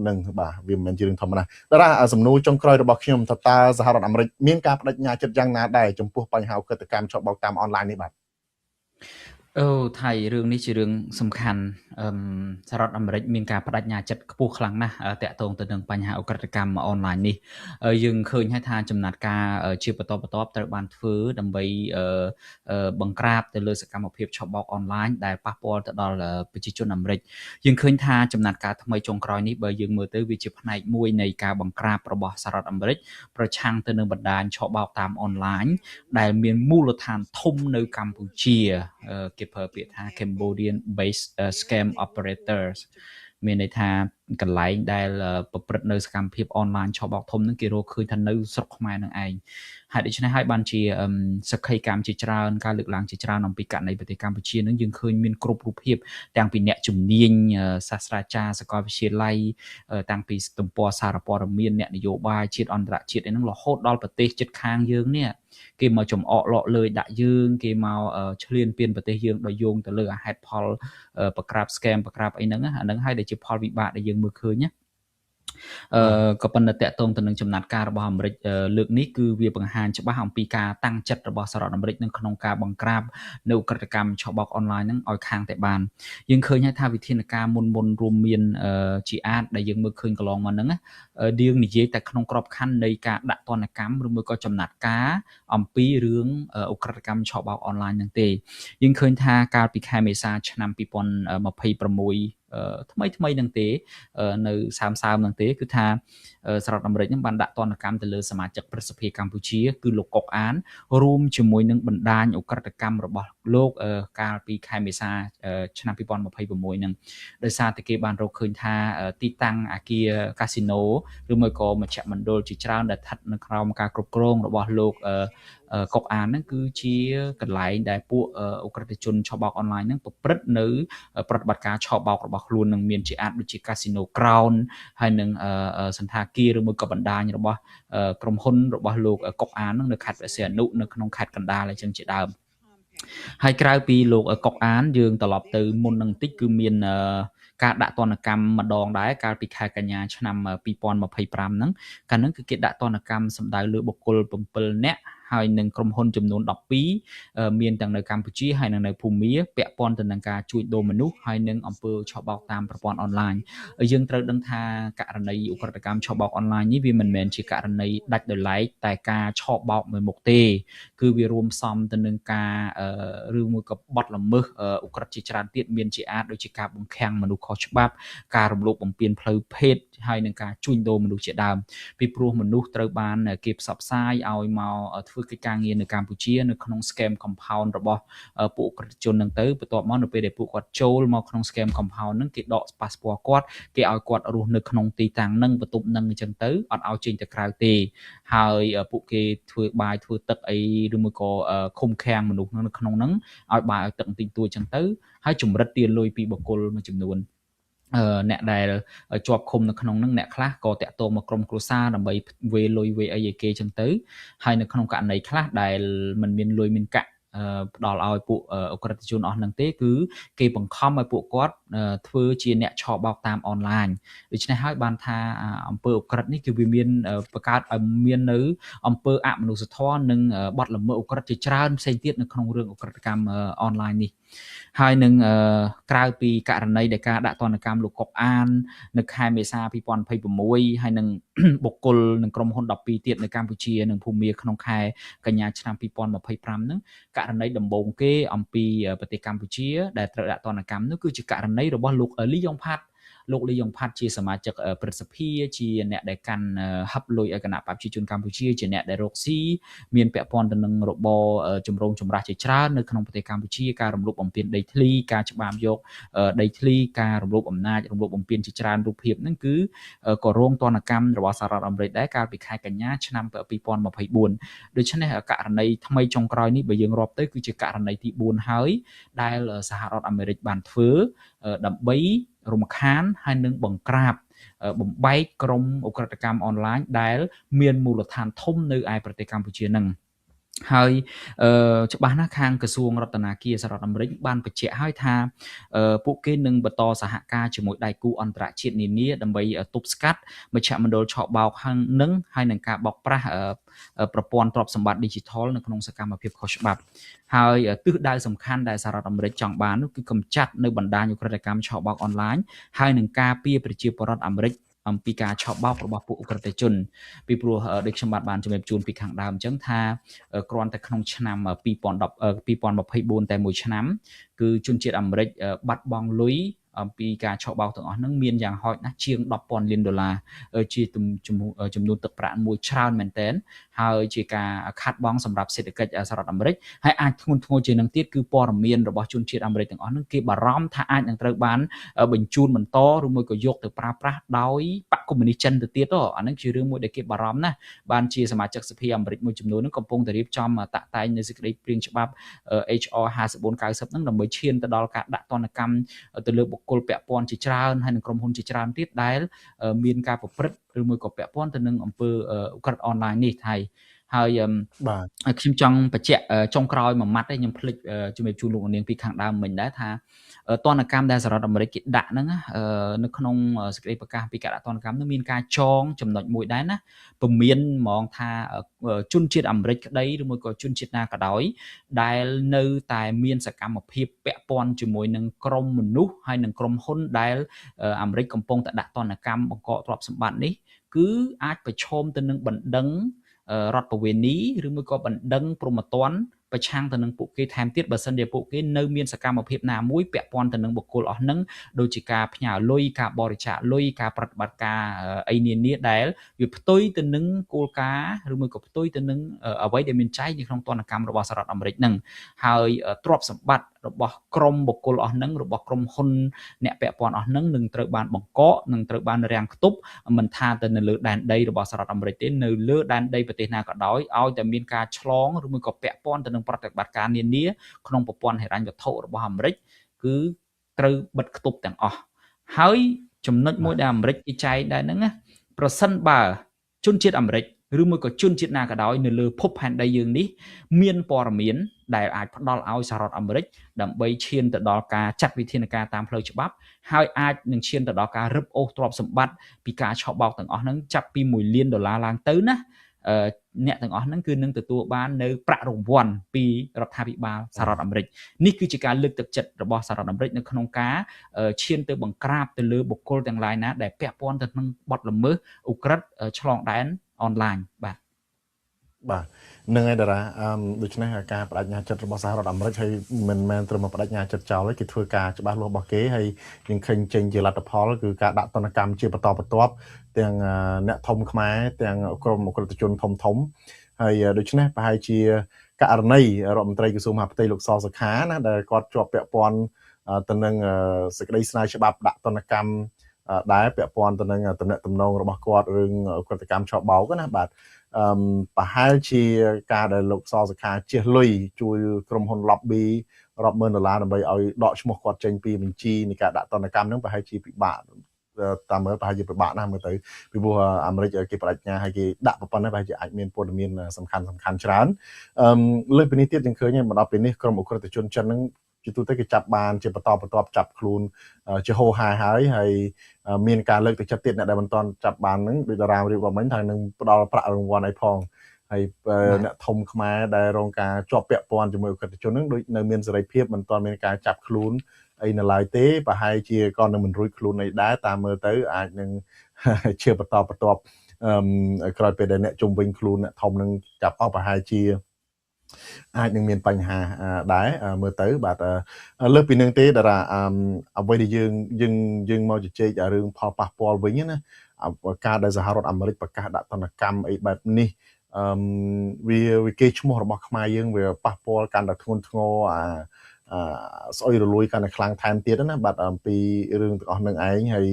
នឹងបាទវាមិនមែនជារឿងធម្មតាតារាសំណួរចុងក្រោយរបស់ខ្ញុំថាតើសហរដ្ឋអាមេរិកមានការបដិញ្ញាចិត្តយ៉ាងណាដែរចំពោះបញ្ហាឧក្រិដ្ឋកម្មឆបោកតាមអនឡាញនេះបាទអូថៃរឿងនេះជារឿងសំខាន់សហរដ្ឋអាមេរិកមានការបដិញ្ញាចិត្តខ្ពស់ខ្លាំងណាស់តាក់ទងទៅនឹងបញ្ហាឧក្រិដ្ឋកម្មអនឡាញនេះយើងឃើញហើយថាចំណាត់ការជាបន្តបន្ទាប់ត្រូវបានធ្វើដើម្បីបង្ក្រាបទៅលើសកម្មភាពឆបោកអនឡាញដែលប៉ះពាល់ទៅដល់ប្រជាជនអាមេរិកយើងឃើញថាចំណាត់ការថ្មីចុងក្រោយនេះបើយើងមើលទៅវាជាផ្នែកមួយនៃការបង្ក្រាបរបស់សហរដ្ឋអាមេរិកប្រឆាំងទៅនឹងបណ្ដាញឆបោកតាមអនឡាញដែលមានមូលដ្ឋានធំនៅកម្ពុជាគេប្រើពាក្យថា Cambodian based scam operators មានន័យថាកន្លែងដែលប្រព្រឹត្តនៅសកម្មភាពអនឡាញឆបោកធំហ្នឹងគេរកឃើញថានៅស្រុកខ្មែរនឹងឯងហើយដូច្នេះហើយបានជាសក្ខីកម្មជាច្រើនការលើកឡើងជាច្រើនអំពីករណីប្រទេសកម្ពុជានឹងយើងឃើញមានគ្រប់រូបភាពតាំងពីអ្នកជំនាញសាស្ត្រាចារ្យសាកលវិទ្យាល័យតាំងពីទំព័រសារព័ត៌មានអ្នកនយោបាយជាតិអន្តរជាតិអីហ្នឹងរហូតដល់ប្រទេសជិតខាងយើងនេះគេមកចំអកលក់លើដាក់យើងគេមកឆ្លៀនពៀនប្រទេសយើងដោយយោងទៅលើហេតុផលប្រក្រាប scam ប្រក្រាបអីហ្នឹងអាហ្នឹងហើយដែលជាផលវិបាកដែលយើងមើលឃើញណាក៏ប៉ុន្តែតកតងទៅនឹងចំណាត់ការរបស់អាមេរិកលើកនេះគឺវាបង្ហាញច្បាស់អំពីការតាំងចិត្តរបស់សហរដ្ឋអាមេរិកនៅក្នុងការបង្ក្រាបនៅឧក្រិដ្ឋកម្មឆបោកអនឡាញហ្នឹងឲ្យខាងតែបានយើងឃើញហើយថាវិធានការមុនមុនរួមមានជាអាចដែលយើងមើលឃើញកន្លងមកហ្នឹងយើងនិយាយតែក្នុងក្របខ័ណ្ឌនៃការដាក់ទណ្ឌកម្មឬមួយក៏ចំណាត់ការអំពីរឿងឧក្រិដ្ឋកម្មឆបោកអនឡាញហ្នឹងទេយើងឃើញថាកាលពីខែមេសាឆ្នាំ2026ថ្មីថ្មីនឹងទេនៅសើមសើមនឹងទេគឺថាសហរដ្ឋអាមេរិកនឹងបានដាក់ទណ្ឌកម្មទៅលើសមាជិកព្រឹទ្ធសភាកម្ពុជាគឺលោកកុកអានរួមជាមួយនឹងបណ្ដាញឧក្រិដ្ឋកម្មរបស់លោកកាលពីខែមេសាឆ្នាំ2026នឹងដោយសារតែគេបានរកឃើញថាទីតាំងអាគារកាស៊ីណូ ឬមួយក៏មជ្ឈមណ្ឌលជាច្រើនដែលស្ថិតនៅក្រោមការគ្រប់គ្រងរបស់លោកកុកអានហ្នឹងគឺជាកន្លែងដែលពួកឧក្រិដ្ឋជនឆបោកអនឡាញហ្នឹងប្រព្រឹត្តនៅប្រតិបត្តិការឆបោករបស់ខ្លួននឹងមានជាអាចដូចជាកាស៊ីណូក្រោនហើយនឹងសន្តាគារឬមួយក៏បណ្ដាញរបស់ក្រុមហ៊ុនរបស់លោកកុកអានហ្នឹងនៅខេត្តព្រះសីហនុនៅក្នុងខេត្តកណ្ដាលអញ្ចឹងជាដើមហើយក្រៅពីលោកកុកអានយើងត្រឡប់ទៅមុននឹងតិចគឺមានការដាក់ទណ្ឌកម្មម្ដងដែរកាលពីខែកញ្ញាឆ្នាំ2025ហ្នឹងកាលហ្នឹងគឺគេដាក់ទណ្ឌកម្មសម្ដៅលើបុគ្គល7នាក់ហើយនឹងក្រុមហ៊ុនចំនួន12មានទាំងនៅកម្ពុជាហើយនិងនៅភូមាពាក់ព័ន្ធទៅនឹងការជួញដូរមនុស្សហើយនិងអំពើឆបោកតាមប្រព័ន្ធអនឡាញយើងត្រូវដឹងថាករណីឧក្រិដ្ឋកម្មឆបោកអនឡាញនេះវាមិនមែនជាករណីដាច់ដោយឡែកតែការឆបោកមួយមុខទេគឺវារួមផ្សំទៅនឹងការឬមួយក៏បទល្មើសឧក្រិដ្ឋជាច្រើនទៀតមានជាអាចដូចជាការបង្ខាំងមនុស្សខុសច្បាប់ការរំលោភបំពានផ្លូវភេទហើយនិងការជួញដូរមនុស្សជាដើមពីព្រោះមនុស្សត្រូវបានគេផ្សព្វផ្សាយឲ្យមកធ្វើកិច្ចការងារនៅកម្ពុជានៅក្នុង scam compound របស់ពួកឧក្រិដ្ឋជនហ្នឹងទៅបន្ទាប់មកនៅពេលដែលពួកគាត់ចូលមកក្នុង scam compound ហ្នឹងគេដកប៉ាសពតគាត់គេឲ្យគាត់រស់នៅក្នុងទីតាំងហ្នឹងបន្ទប់ហ្នឹងអញ្ចឹងទៅអត់ឲ្យចេញទៅក្រៅទេហើយពួកគេធ្វើបាយធ្វើទឹកអីឬមួយក៏ឃុំឃាំងមនុស្សនៅក្នុងហ្នឹងឲ្យបាយឲ្យទឹកបន្តិចតួចអញ្ចឹងទៅហើយជំរិតទារលុយពីបុគ្គលមួយចំនួនអ្នកដែលជាប់ឃុំនៅក្នុងហ្នឹងអ្នកខ្លះក៏តាក់ទងមកក្រុមគ្រួសារដើម្បីវេលុយវេអីឲ្យគេចឹងទៅហើយនៅក្នុងករណីខ្លះដែលមិនមានលុយមានកាក់ផ្ដល់ឲ្យពួកឧក្រិដ្ឋជនអស់ហ្នឹងទេគឺគេបង្ខំឲ្យពួកគាត់ធ្វើជាអ្នកឆបោកតាមអនឡាញដូច្នេះហើយបានថាអំពើឧក្រិដ្ឋនេះគឺវាមានបង្កើតឲ្យមាននៅអំពើអមនុស្សធម៌និងបទល្មើសឧក្រិដ្ឋជាច្រើនផ្សេងទៀតនៅក្នុងរឿងឧក្រិដ្ឋកម្មអនឡាញនេះហើយនឹងក្រៅពីករណីដែលការដាក់ទណ្ឌកម្មលោកកុកអាននៅខែមេសា2026ហើយនឹងបុគ្គលនិងក្រុមហ៊ុន12ទៀតនៅកម្ពុជានិងភូមាក្នុងខែកញ្ញាឆ្នាំ2025ហ្នឹងករណីដំបូងគេអំពីប្រទេសកម្ពុជាដែលត្រូវដាក់ទណ្ឌកម្មនោះគឺជាករណីរបស់លោកលីយ៉ុងផាត់លោកលីយ៉ុងផាត់ជាសមាជិកព្រឹទ្ធសភាជាអ្នកដែលកាន់ហឹបលុយឲ្យគណៈបក្សប្រជាជនកម្ពុជាជាអ្នកដែលរកស៊ីមានពាក់ព័ន្ធទៅនឹងរបរចម្រូងចម្រាសជាច្រើននៅក្នុងប្រទេសកម្ពុជាការរំលោភបំពានដីធ្លីការច្បាមយកដីធ្លីការរំលោភអំណាចរំលោភបំពានជាច្រើនរូបភាពហ្នឹងគឺក៏រងទណ្ឌកម្មរបស់សហរដ្ឋអាមេរិកដែរកាលពីខែកញ្ញាឆ្នាំ2024ដូច្នេះករណីថ្មីចុងក្រោយនេះបើយើងរាប់ទៅគឺជាករណីទី4ហើយដែលសហរដ្ឋអាមេរិកបានធ្វើដើម្បីរំខានហើយនឹងបង្ក្រាបបំបែកក្រុមឧក្រិដ្ឋកម្មអនឡាញដែលមានមូលដ្ឋានធំនៅឯប្រទេសកម្ពុជានឹងហើយច្បាស់ណាស់ខាងក្រសួងរដ្ឋាភិបាលសហរដ្ឋអាមេរិកបានបញ្ជាក់ហើយថាពួកគេនឹងបន្តសហការជាមួយដៃគូអន្តរជាតិនានាដើម្បីទប់ស្កាត់មជ្ឈមណ្ឌលឆបោកនឹងហើយនឹងការបោកប្រាស់ប្រព័ន្ធទ្រព្យសម្បត្តិ Digital នៅក្នុងសកម្មភាពខុសច្បាប់ហើយទិសដៅសំខាន់ដែលសហរដ្ឋអាមេរិកចង់បាននោះគឺកម្ចាត់នៅបណ្ដាញឧក្រិដ្ឋកម្មឆបោកអនឡាញហើយនឹងការពារប្រជាពលរដ្ឋអាមេរិកអំពីការឆបោករបស់ពួកឧក្រិដ្ឋជនពីព្រោះដូចខ្ញុំបានជំរាបជូនពីខាងដើមអញ្ចឹងថាគ្រាន់តែក្នុងឆ្នាំ2024តែមួយឆ្នាំគឺជនជាតិអាមេរិកបាត់បង់លុយអំពីការឆបោកទាំងអស់ហ្នឹងមានយ៉ាងហោចណាស់ជាង10,000លានដុល្លារជាចំនួនទឹកប្រាក់មួយច្រើនមែនទែនហើយជាការខាត់បងសម្រាប់សេដ្ឋកិច្ចសហរដ្ឋអាមេរិកហើយអាចធ្ងន់ធ្ងរជាងនឹងទៀតគឺព័ត៌មានរបស់ជនជាតិអាមេរិកទាំងអស់ហ្នឹងគេបារម្ភថាអាចនឹងត្រូវបានបញ្ជូនបន្តឬមួយក៏យកទៅប្រើប្រាស់ដោយបក្សកុម្មុយនីសចិនទៅទៀតអាហ្នឹងជារឿងមួយដែលគេបារម្ភណាស់បានជាសមាជិកសភាអាមេរិកមួយចំនួនហ្នឹងកំពុងតែរៀបចំតាក់តែងនៅសេចក្តីព្រាងច្បាប់ HR 5490ហ្នឹងដើម្បីឈានទៅដល់ការដាក់ទណ្ឌកម្មទៅលើបុគ្គលពាក់ព័ន្ធជាច្រើនហើយនឹងក្រុមហ៊ុនជាច្រើនទៀតដែលមានការប្រព្រឹត្តឬមួយក៏ពាក់ព័ន្ធទៅនឹងអំពើឧក្រិដ្ឋអនឡាញនេះថៃហើយបាទខ្ញុំចង់បញ្ជាក់ចុងក្រោយមួយម៉ាត់ឯងខ្ញុំភ្លេចជំរាបជូនលោកនាងពីខាងដើមមិញដែរថាទណ្ឌកម្មដែលសហរដ្ឋអាមេរិកគេដាក់ហ្នឹងនៅក្នុងសេចក្តីប្រកាសពីការដាក់ទណ្ឌកម្មនោះមានការចងចំណុចមួយដែរណាពមៀនហ្មងថាជនជាតិអាមេរិកក្តីឬមួយក៏ជនជាតិណាក៏ដោយដែលនៅតែមានសកម្មភាពពាក់ព័ន្ធជាមួយនឹងក្រុមមនុស្សហើយនឹងក្រុមហ៊ុនដែលអាមេរិកកំពុងតែដាក់ទណ្ឌកម្មបង្កកទ្រព្យសម្បត្តិនេះគឺអាចប្រឈមទៅនឹងបណ្ដឹងរដ្ឋប្រវេណីឬមួយក៏បណ្ដឹងព្រហ្មទណ្ឌប្រឆាំងទៅនឹងពួកគេថែមទៀតបើសិនជាពួកគេនៅមានសកម្មភាពណាមួយពាក់ព័ន្ធទៅនឹងបុគ្គលអស់ហ្នឹងដូចជាការផ្ញើលុយការបរិច្ចាគលុយការប្រតិបត្តិការអីនានាដែលវាផ្ទុយទៅនឹងគោលការណ៍ឬមួយក៏ផ្ទុយទៅនឹងអ្វីដែលមានចែងនៅក្នុងទណ្ឌកម្មរបស់សហរដ្ឋអាមេរិកហ្នឹងហើយទ្រព្យសម្បត្តិ របស់ក្រុមបុគ្គលអស់ហ្នឹងរបស់ក្រុមហ៊ុនអ្នកពាក់ព័ន្ធអស់ហ្នឹងនឹងត្រូវបានបង្កកនឹងត្រូវបានរាំងខ្ទប់មិនថាទៅនៅលើដែនដីរបស់សហរដ្ឋអាមេរិកទេនៅលើដែនដីប្រទេសណាក៏ដោយឲ្យតែមានការឆ្លងឬមួយក៏ពាក់ព័ន្ធទៅនឹងប្រតិបត្តិការនានាក្នុងប្រព័ន្ធហិរញ្ញវត្ថុរបស់អាមេរិកគឺត្រូវបិទខ្ទប់ទាំងអស់ហើយចំណុចមួយដែលអាមេរិកគេចែងដែរហ្នឹងណាប្រសិនបើជនជាតិអាមេរិកឬមួយក៏ជនជាតិណាក៏ដោយនៅលើភពផែនដីយើងនេះមានព័ត៌មានដែលអាចផ្ដល់ឲ្យសហរដ្ឋអាមេរិកដើម្បីឈានទៅដល់ការចាត់វិធានការតាមផ្លូវច្បាប់ហើយអាចនឹងឈានទៅដល់ការរឹបអូសទ្រព្យសម្បត្តិពីការឆបោកទាំងអស់ហ្នឹងចាប់ពី1លានដុល្លារឡើងទៅណាអ្នកទាំងអស់ហ្នឹងគឺនឹងទទួលបាននៅប្រាក់រង្វាន់ពីរដ្ឋាភិបាលសហរដ្ឋអាមេរិកនេះគឺជាការលើកទឹកចិត្តរបស់សហរដ្ឋអាមេរិកនៅក្នុងការឈានទៅបង្ក្រាបទៅលើបុគ្គលទាំងឡាយណាដែលពាក់ព័ន្ធទៅនឹងបទល្មើសឧក្រិដ្ឋឆ្លងដែនអនឡាញបាទបាទនឹងឯតារាដូច្នេះការបដិញ្ញាចិត្តរបស់សហរដ្ឋអាមេរិកហើយមិនមែនត្រឹមបដិញ្ញាចិត្តចោលទេគេធ្វើការច្បាស់លាស់របស់គេហើយយើងឃើញចេញជាលទ្ធផលគឺការដាក់ទណ្ឌកម្មជាបន្តបន្ទាប់ទាំងអ្នកធំខ្មែរទាំងក្រុមអក្រិតជនធំធំហើយដូច្នេះប្រហែលជាករណីរដ្ឋមន្ត្រីក្រសួងមហាផ្ទៃលោកសសុខាណាដែលគាត់ជាប់ពាក់ព័ន្ធទៅនឹងសេចក្តីស្នើច្បាប់ដាក់ទណ្ឌកម្មដែរពាក់ព័ន្ធទៅនឹងតំណែងតំណងរបស់គាត់រឿងអក្រិតកម្មឆបោកណាបាទប្រហែលជាការដែលលោកសសុខាជះលុយជួយក្រុមហ៊ុន lobby រាប់ម៉ឺនដុល្លារដើម្បីឲ្យដកឈ្មោះគាត់ចេញពីបញ្ជីនៃការដាក់ទណ្ឌកម្មហ្នឹងប្រហែលជាពិបាកតាមមើលប្រហែលជាពិបាកណាស់មើលទៅពីព្រោះអាមេរិកគេបដិញ្ញាឲ្យគេដាក់ប៉ុណ្ណេះប្រហែលជាអាចមានព័ត៌មានសំខាន់សំខាន់ច្រើនលើពីនេះទៀតយើងឃើញមកដល់ពេលនេះក្រុមអក្រិតជនចិនហ្នឹងជាទូទៅគេចាប់បានជាបន្តបន្ទាប់ចាប់ខ្លួនជាហោហាយហើយមានការលើកទឹកចិត្តទៀតអ្នកដែលមិនទាន់ចាប់បានហ្នឹងដោយតារារៀបរាប់មិញថានឹងផ្ដល់ប្រាក់រង្វាន់ឲ្យផងហើយអ្នកធំខ្មែរដែលរងការជាប់ពាក់ព័ន្ធជាមួយអក្រិតជនហ្នឹងដូចនៅមានសេរីភាពមិនទាន់មានការចាប់ខ្លួនអីនៅឡើយទេប្រហែលជាក៏នឹងមិនរួចខ្លួនអីដែរតាមមើលទៅអាចនឹងជាបន្តបន្ទាប់ក្រោយពេលដែលអ្នកជុំវិញខ្លួនអ្នកធំនឹងចាប់អស់ប្រហែលជាអាចនឹងមានបញ្ហាដែរមើលទៅបាទលើសពីនឹងទេតារាអ្វីដែលយើងយើងយើងមកជជែករឿងផលប៉ះពាល់វិញណាការដែលសហរដ្ឋអាមេរិកប្រកាសដាក់ទណ្ឌកម្មអីបែបនេះវាគេឈ្មោះរបស់ខ្មែរយើងវាប៉ះពាល់កាន់តែធ្ងន់ធ្ងរអាស្អុយរលួយកាន់តែខ្លាំងថែមទៀតណាបាទអំពីរឿងទាំងអស់នឹងឯងហើយ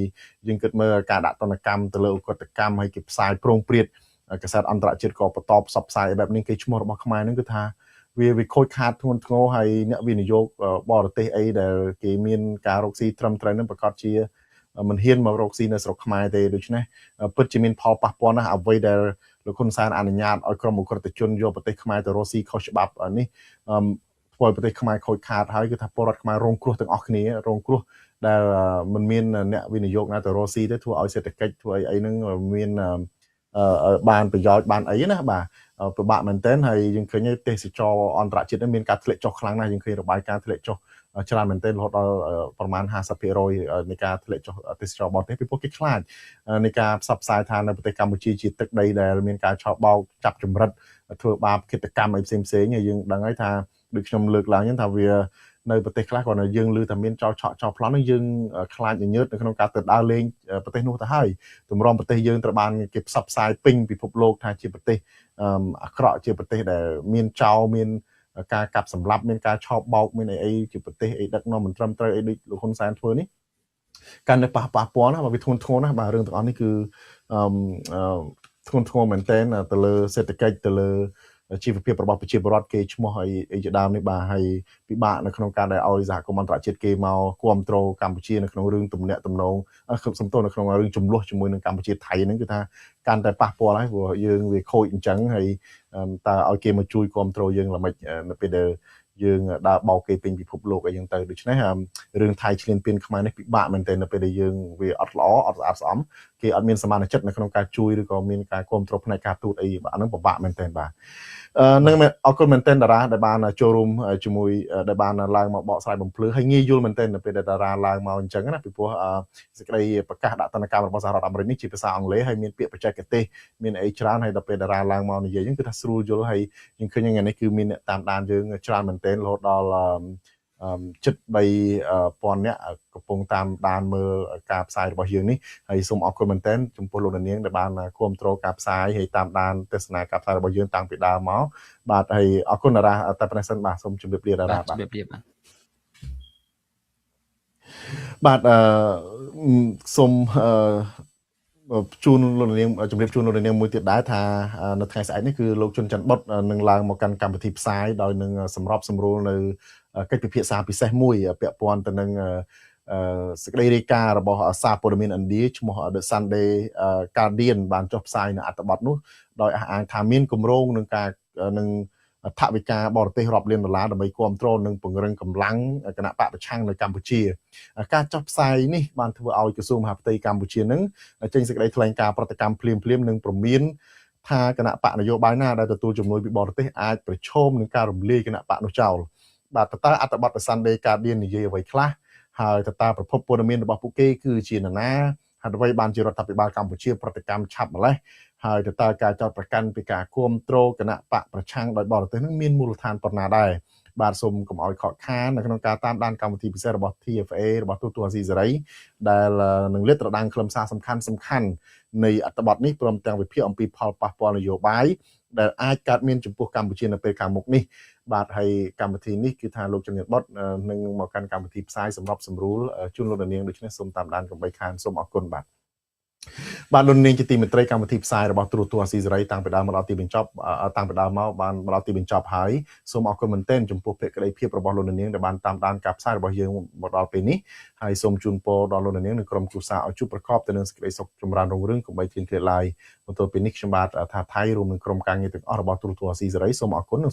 យើងគិតមើលការដាក់ទណ្ឌកម្មទៅលើឧក្រិដ្ឋកម្មហើយគេផ្សាយប្រងព្រាតកាសែតអន្តរជាតិក៏បន្តផ្សព្វផ្សាយបែបនេះគេឈ្មោះរបស់ខ្មែរហ្នឹងគឺថាវាខូចខាតធ្ងន់ធ្ងរហើយអ្នកវិនិយោគបរទេសអីដែលគេមានការរកស៊ីត្រឹមត្រូវនឹងប្រកាសជាមិនហ៊ានមករកស៊ីនៅស្រុកខ្មែរទេដូច្នេះពិតជាមានផលប៉ះពាល់ណាស់អ្វីដែលលោកហ៊ុនសែនអនុញ្ញាតឲ្យក្រុមឧក្រិដ្ឋជនយកប្រទេសខ្មែរទៅរកស៊ីខុសច្បាប់នេះធ្វើឲ្យប្រទេសខ្មែរខូចខាតហើយគឺថាពលរដ្ឋខ្មែររងគ្រោះទាំងអស់គ្នារងគ្រោះដែលមិនមានអ្នកវិនិយោគណាទៅរកស៊ីទេធ្វើឲ្យសេដ្ឋកិច្ចធ្វើអីអីហ្នឹងមានបានប្រយោជន៍បានអីណាបាទពិបាកមែនទែនហើយយើងឃើញទេសចរអន្តរជាតិនេះមានការធ្លាក់ចុះខ្លាំងណាស់យើងឃើញរបាយការណ៍ធ្លាក់ចុះច្រើនមែនទែនរហូតដល់ប្រមាណ 50% នៃការធ្លាក់ចុះទេសចរបរទេសពីព្រោះគេខ្លាចនៃការផ្សព្វផ្សាយថានៅប្រទេសកម្ពុជាជាទឹកដីដែលមានការឆបោកចាប់ចម្រិតធ្វើបាបឃាតកម្មអីផ្សេងផ្សេងហើយយើងដឹងហើយថាដូចខ្ញុំលើកឡើងហ្នឹងថាវានៅប្រទេសខ្លះគាត់នៅយើងឮថាមានចោលឆក់ចោលប្លន់ហ្នឹងយើងខ្លាចញញើតនៅក្នុងការទៅដើរលេងប្រទេសនោះទៅហើយទម្រាំប្រទេសយើងត្រូវបានគេផ្សព្វផ្សាយពេញពិភពលោកថាជាប្រទេសអាក្រក់ជាប្រទេសដែលមានចោលមានការកាប់សម្លាប់មានការឆោបបោកមានអីអីជាប្រទេសអីដឹកនាំមិនត្រឹមត្រូវអីដូចលោកហ៊ុនសែនធ្វើនេះកាន់តែប៉ះពាល់ណាបាទវាធ្ងន់ធ្ងរណាស់បាទរឿងទាំងអស់នេះគឺធ្ងន់ធ្ងរមែនទែនទៅលើសេដ្ឋកិច្ចទៅលើជីវភាពរបស់ប្រជាពលរដ្ឋគេឈ្មោះអីជាដើមនេះបាទហើយពិបាកនៅក្នុងការដែលឲ្យសហគមន៍អន្តរជាតិគេមកគ្រប់គ្រងកម្ពុជានៅក្នុងរឿងទំនាក់ទំនងសំទោសនៅក្នុងរឿងចំនួនជាមួយនឹងកម្ពុជាថៃហ្នឹងគឺថាកាន់តែប៉ះពាល់ហើយព្រោះយើងវាខូចអញ្ចឹងហើយតើឲ្យគេមកជួយគ្រប់គ្រងយើងល្មិចនៅពេលដែលយើងដើរបោកគេពេញពិភពលោកអីចឹងទៅដូច្នេះរឿងថៃឈ្លានពានខ្មែរនេះពិបាកមែនទែននៅពេលដែលយើងវាអត់ល្អអត់ស្អាតស្អំគេអត់មានសមាជិកនៅក្នុងការជួយឬក៏មានការគ្រប់គ្រងផ្នែកការទូតអីបាទហ្នឹងពិបាកមែនទែនបាទនឹងអរគុណមែនទែនតារាដែលបានចូលរួមជាមួយដែលបានឡើងមកបកស្រាយបំភ្លឺហើយងាយយល់មែនទែននៅពេលដែលតារាឡើងមកអញ្ចឹងណាពីព្រោះសេចក្តីប្រកាសដាក់ទណ្ឌកម្មរបស់សហរដ្ឋអាមេរិកនេះជាភាសាអង់គ្លេសហើយមានពាក្យបច្ចេកទេសមានអីច្រើនហើយដល់ពេលតារាឡើងមកនិយាយអញ្ចឹងគឺថាស្រួលយល់ហើយយើងឃើញថ្ងៃនេះគឺមានអ្នកតាមដានយើងច្រើនមែនទែនរហូតដល់ជិត 3000 នាក់កំពុងតាមដានមើលការផ្សាយរបស់យើងនេះហើយសូមអរគុណមែនទែនចំពោះលោកនាងដែលបានគាំទ្រការផ្សាយហើយតាមដានទស្សនាការផ្សាយរបស់យើងតាំងពីដើមមកបាទហើយអរគុណតារាតែប៉ុណ្ណេះសិនបាទសូមជម្រាបលាតារាបាទជម្រាបលាបាទ បាទអឺសូមអឺជូនលោកនាងជម្រាបជូនលោកនាងមួយទៀតដែរថានៅថ្ងៃស្អែកនេះគឺលោកជុនច័ន្ទបុតនឹងឡើងមកកាន់កម្មវិធីផ្សាយដោយនឹងសម្របសម្រួលនៅកិច្ចពិភាក្សាពិសេសមួយពាក់ព័ន្ធទៅនឹងសេចក្តីរាយការណ៍របស់សារព័ត៌មានឥណ្ឌាឈ្មោះ The Sunday Guardian បានចុះផ្សាយនៅអត្ថបទនោះដោយអះអាងថាមានគម្រោងនឹងការនឹងថវិកាបរទេសរាប់លានដុល្លារដើម្បីគ្រប់គ្រងនិងពង្រឹងកម្លាំងគណបក្សប្រឆាំងនៅកម្ពុជាការចុះផ្សាយនេះបានធ្វើឲ្យក្រសួងមហាផ្ទៃកម្ពុជានឹងចេញសេចក្តីថ្លែងការណ៍ប្រតិកម្មភ្លាមៗនិងព្រមានថាគណបក្សនយោបាយណាដែលទទួលជំនួយពីបរទេសអាចប្រឈមនឹងការរំលាយគណបក្សនោះចោលបាទតើអត្ថបទ The Sunday Guardian និយាយអ្វីខ្លះហើយតើប្រភពព័ត៌មានរបស់ពួកគេគឺជានរណាហេតុអ្វីបានជារដ្ឋាភិបាលកម្ពុជាប្រតិកម្មឆាប់ម្ល៉េះហើយតើការចោទប្រកាន់ពីការគ្រប់គ្រងគណបក្សប្រឆាំងដោយបរទេសនឹងមានមូលដ្ឋានប៉ុណ្ណាដែរបាទសូមកុំឲ្យខកខាននៅក្នុងការតាមដានកម្មវិធីពិសេសរបស់ TFA របស់ទូទស្សន៍អាស៊ីសេរីដែលនឹងលាតត្រដាងខ្លឹមសារសំខាន់សំខាន់នៃអត្ថបទនេះព្រមទាំងវិភាគអំពីផលប៉ះពាល់នយោបាយដែលអាចកើតមានចំពោះកម្ពុជានៅពេលខាងមុខនេះបាទហើយកម្មវិធីនេះគឺថាលោកជំនាញបុតនឹងមកកាន់កម្មវិធីផ្សាយសម្រាប់សម្រួលជូនលោកនាងដូច្នេះសូមតាមដានកុំបីខានសូមអរគុណបាទបាទលោកនាងជាទីមេត្រីកម្មវិធីផ្សាយរបស់ទូរទស្សន៍អាស៊ីសេរីតាំងពីដើមមកដល់ទីបញ្ចប់តាំងពីដើមមកបានមកដល់ទីបញ្ចប់ហើយសូមអរគុណមែនទែនចំពោះភក្ដីភាពរបស់លោកនាងដែលបានតាមដានការផ្សាយរបស់យើងមកដល់ពេលនេះហើយសូមជូនពរដល់លោកនាងនិងក្រុមគ្រួសារឲ្យជួបប្រកបទៅនឹងសេចក្តីសុខចម្រើនរុងរឿងកុំបីឃ្លៀងឃ្លាតឡើយបន្ទាប់ពីនេះខ្ញុំបាទថាថៃរួមនឹងក្រុមការងារទាំងអស់របស់ទូរទស្សន៍អាស៊ីសេរីសូមអរគុណនិង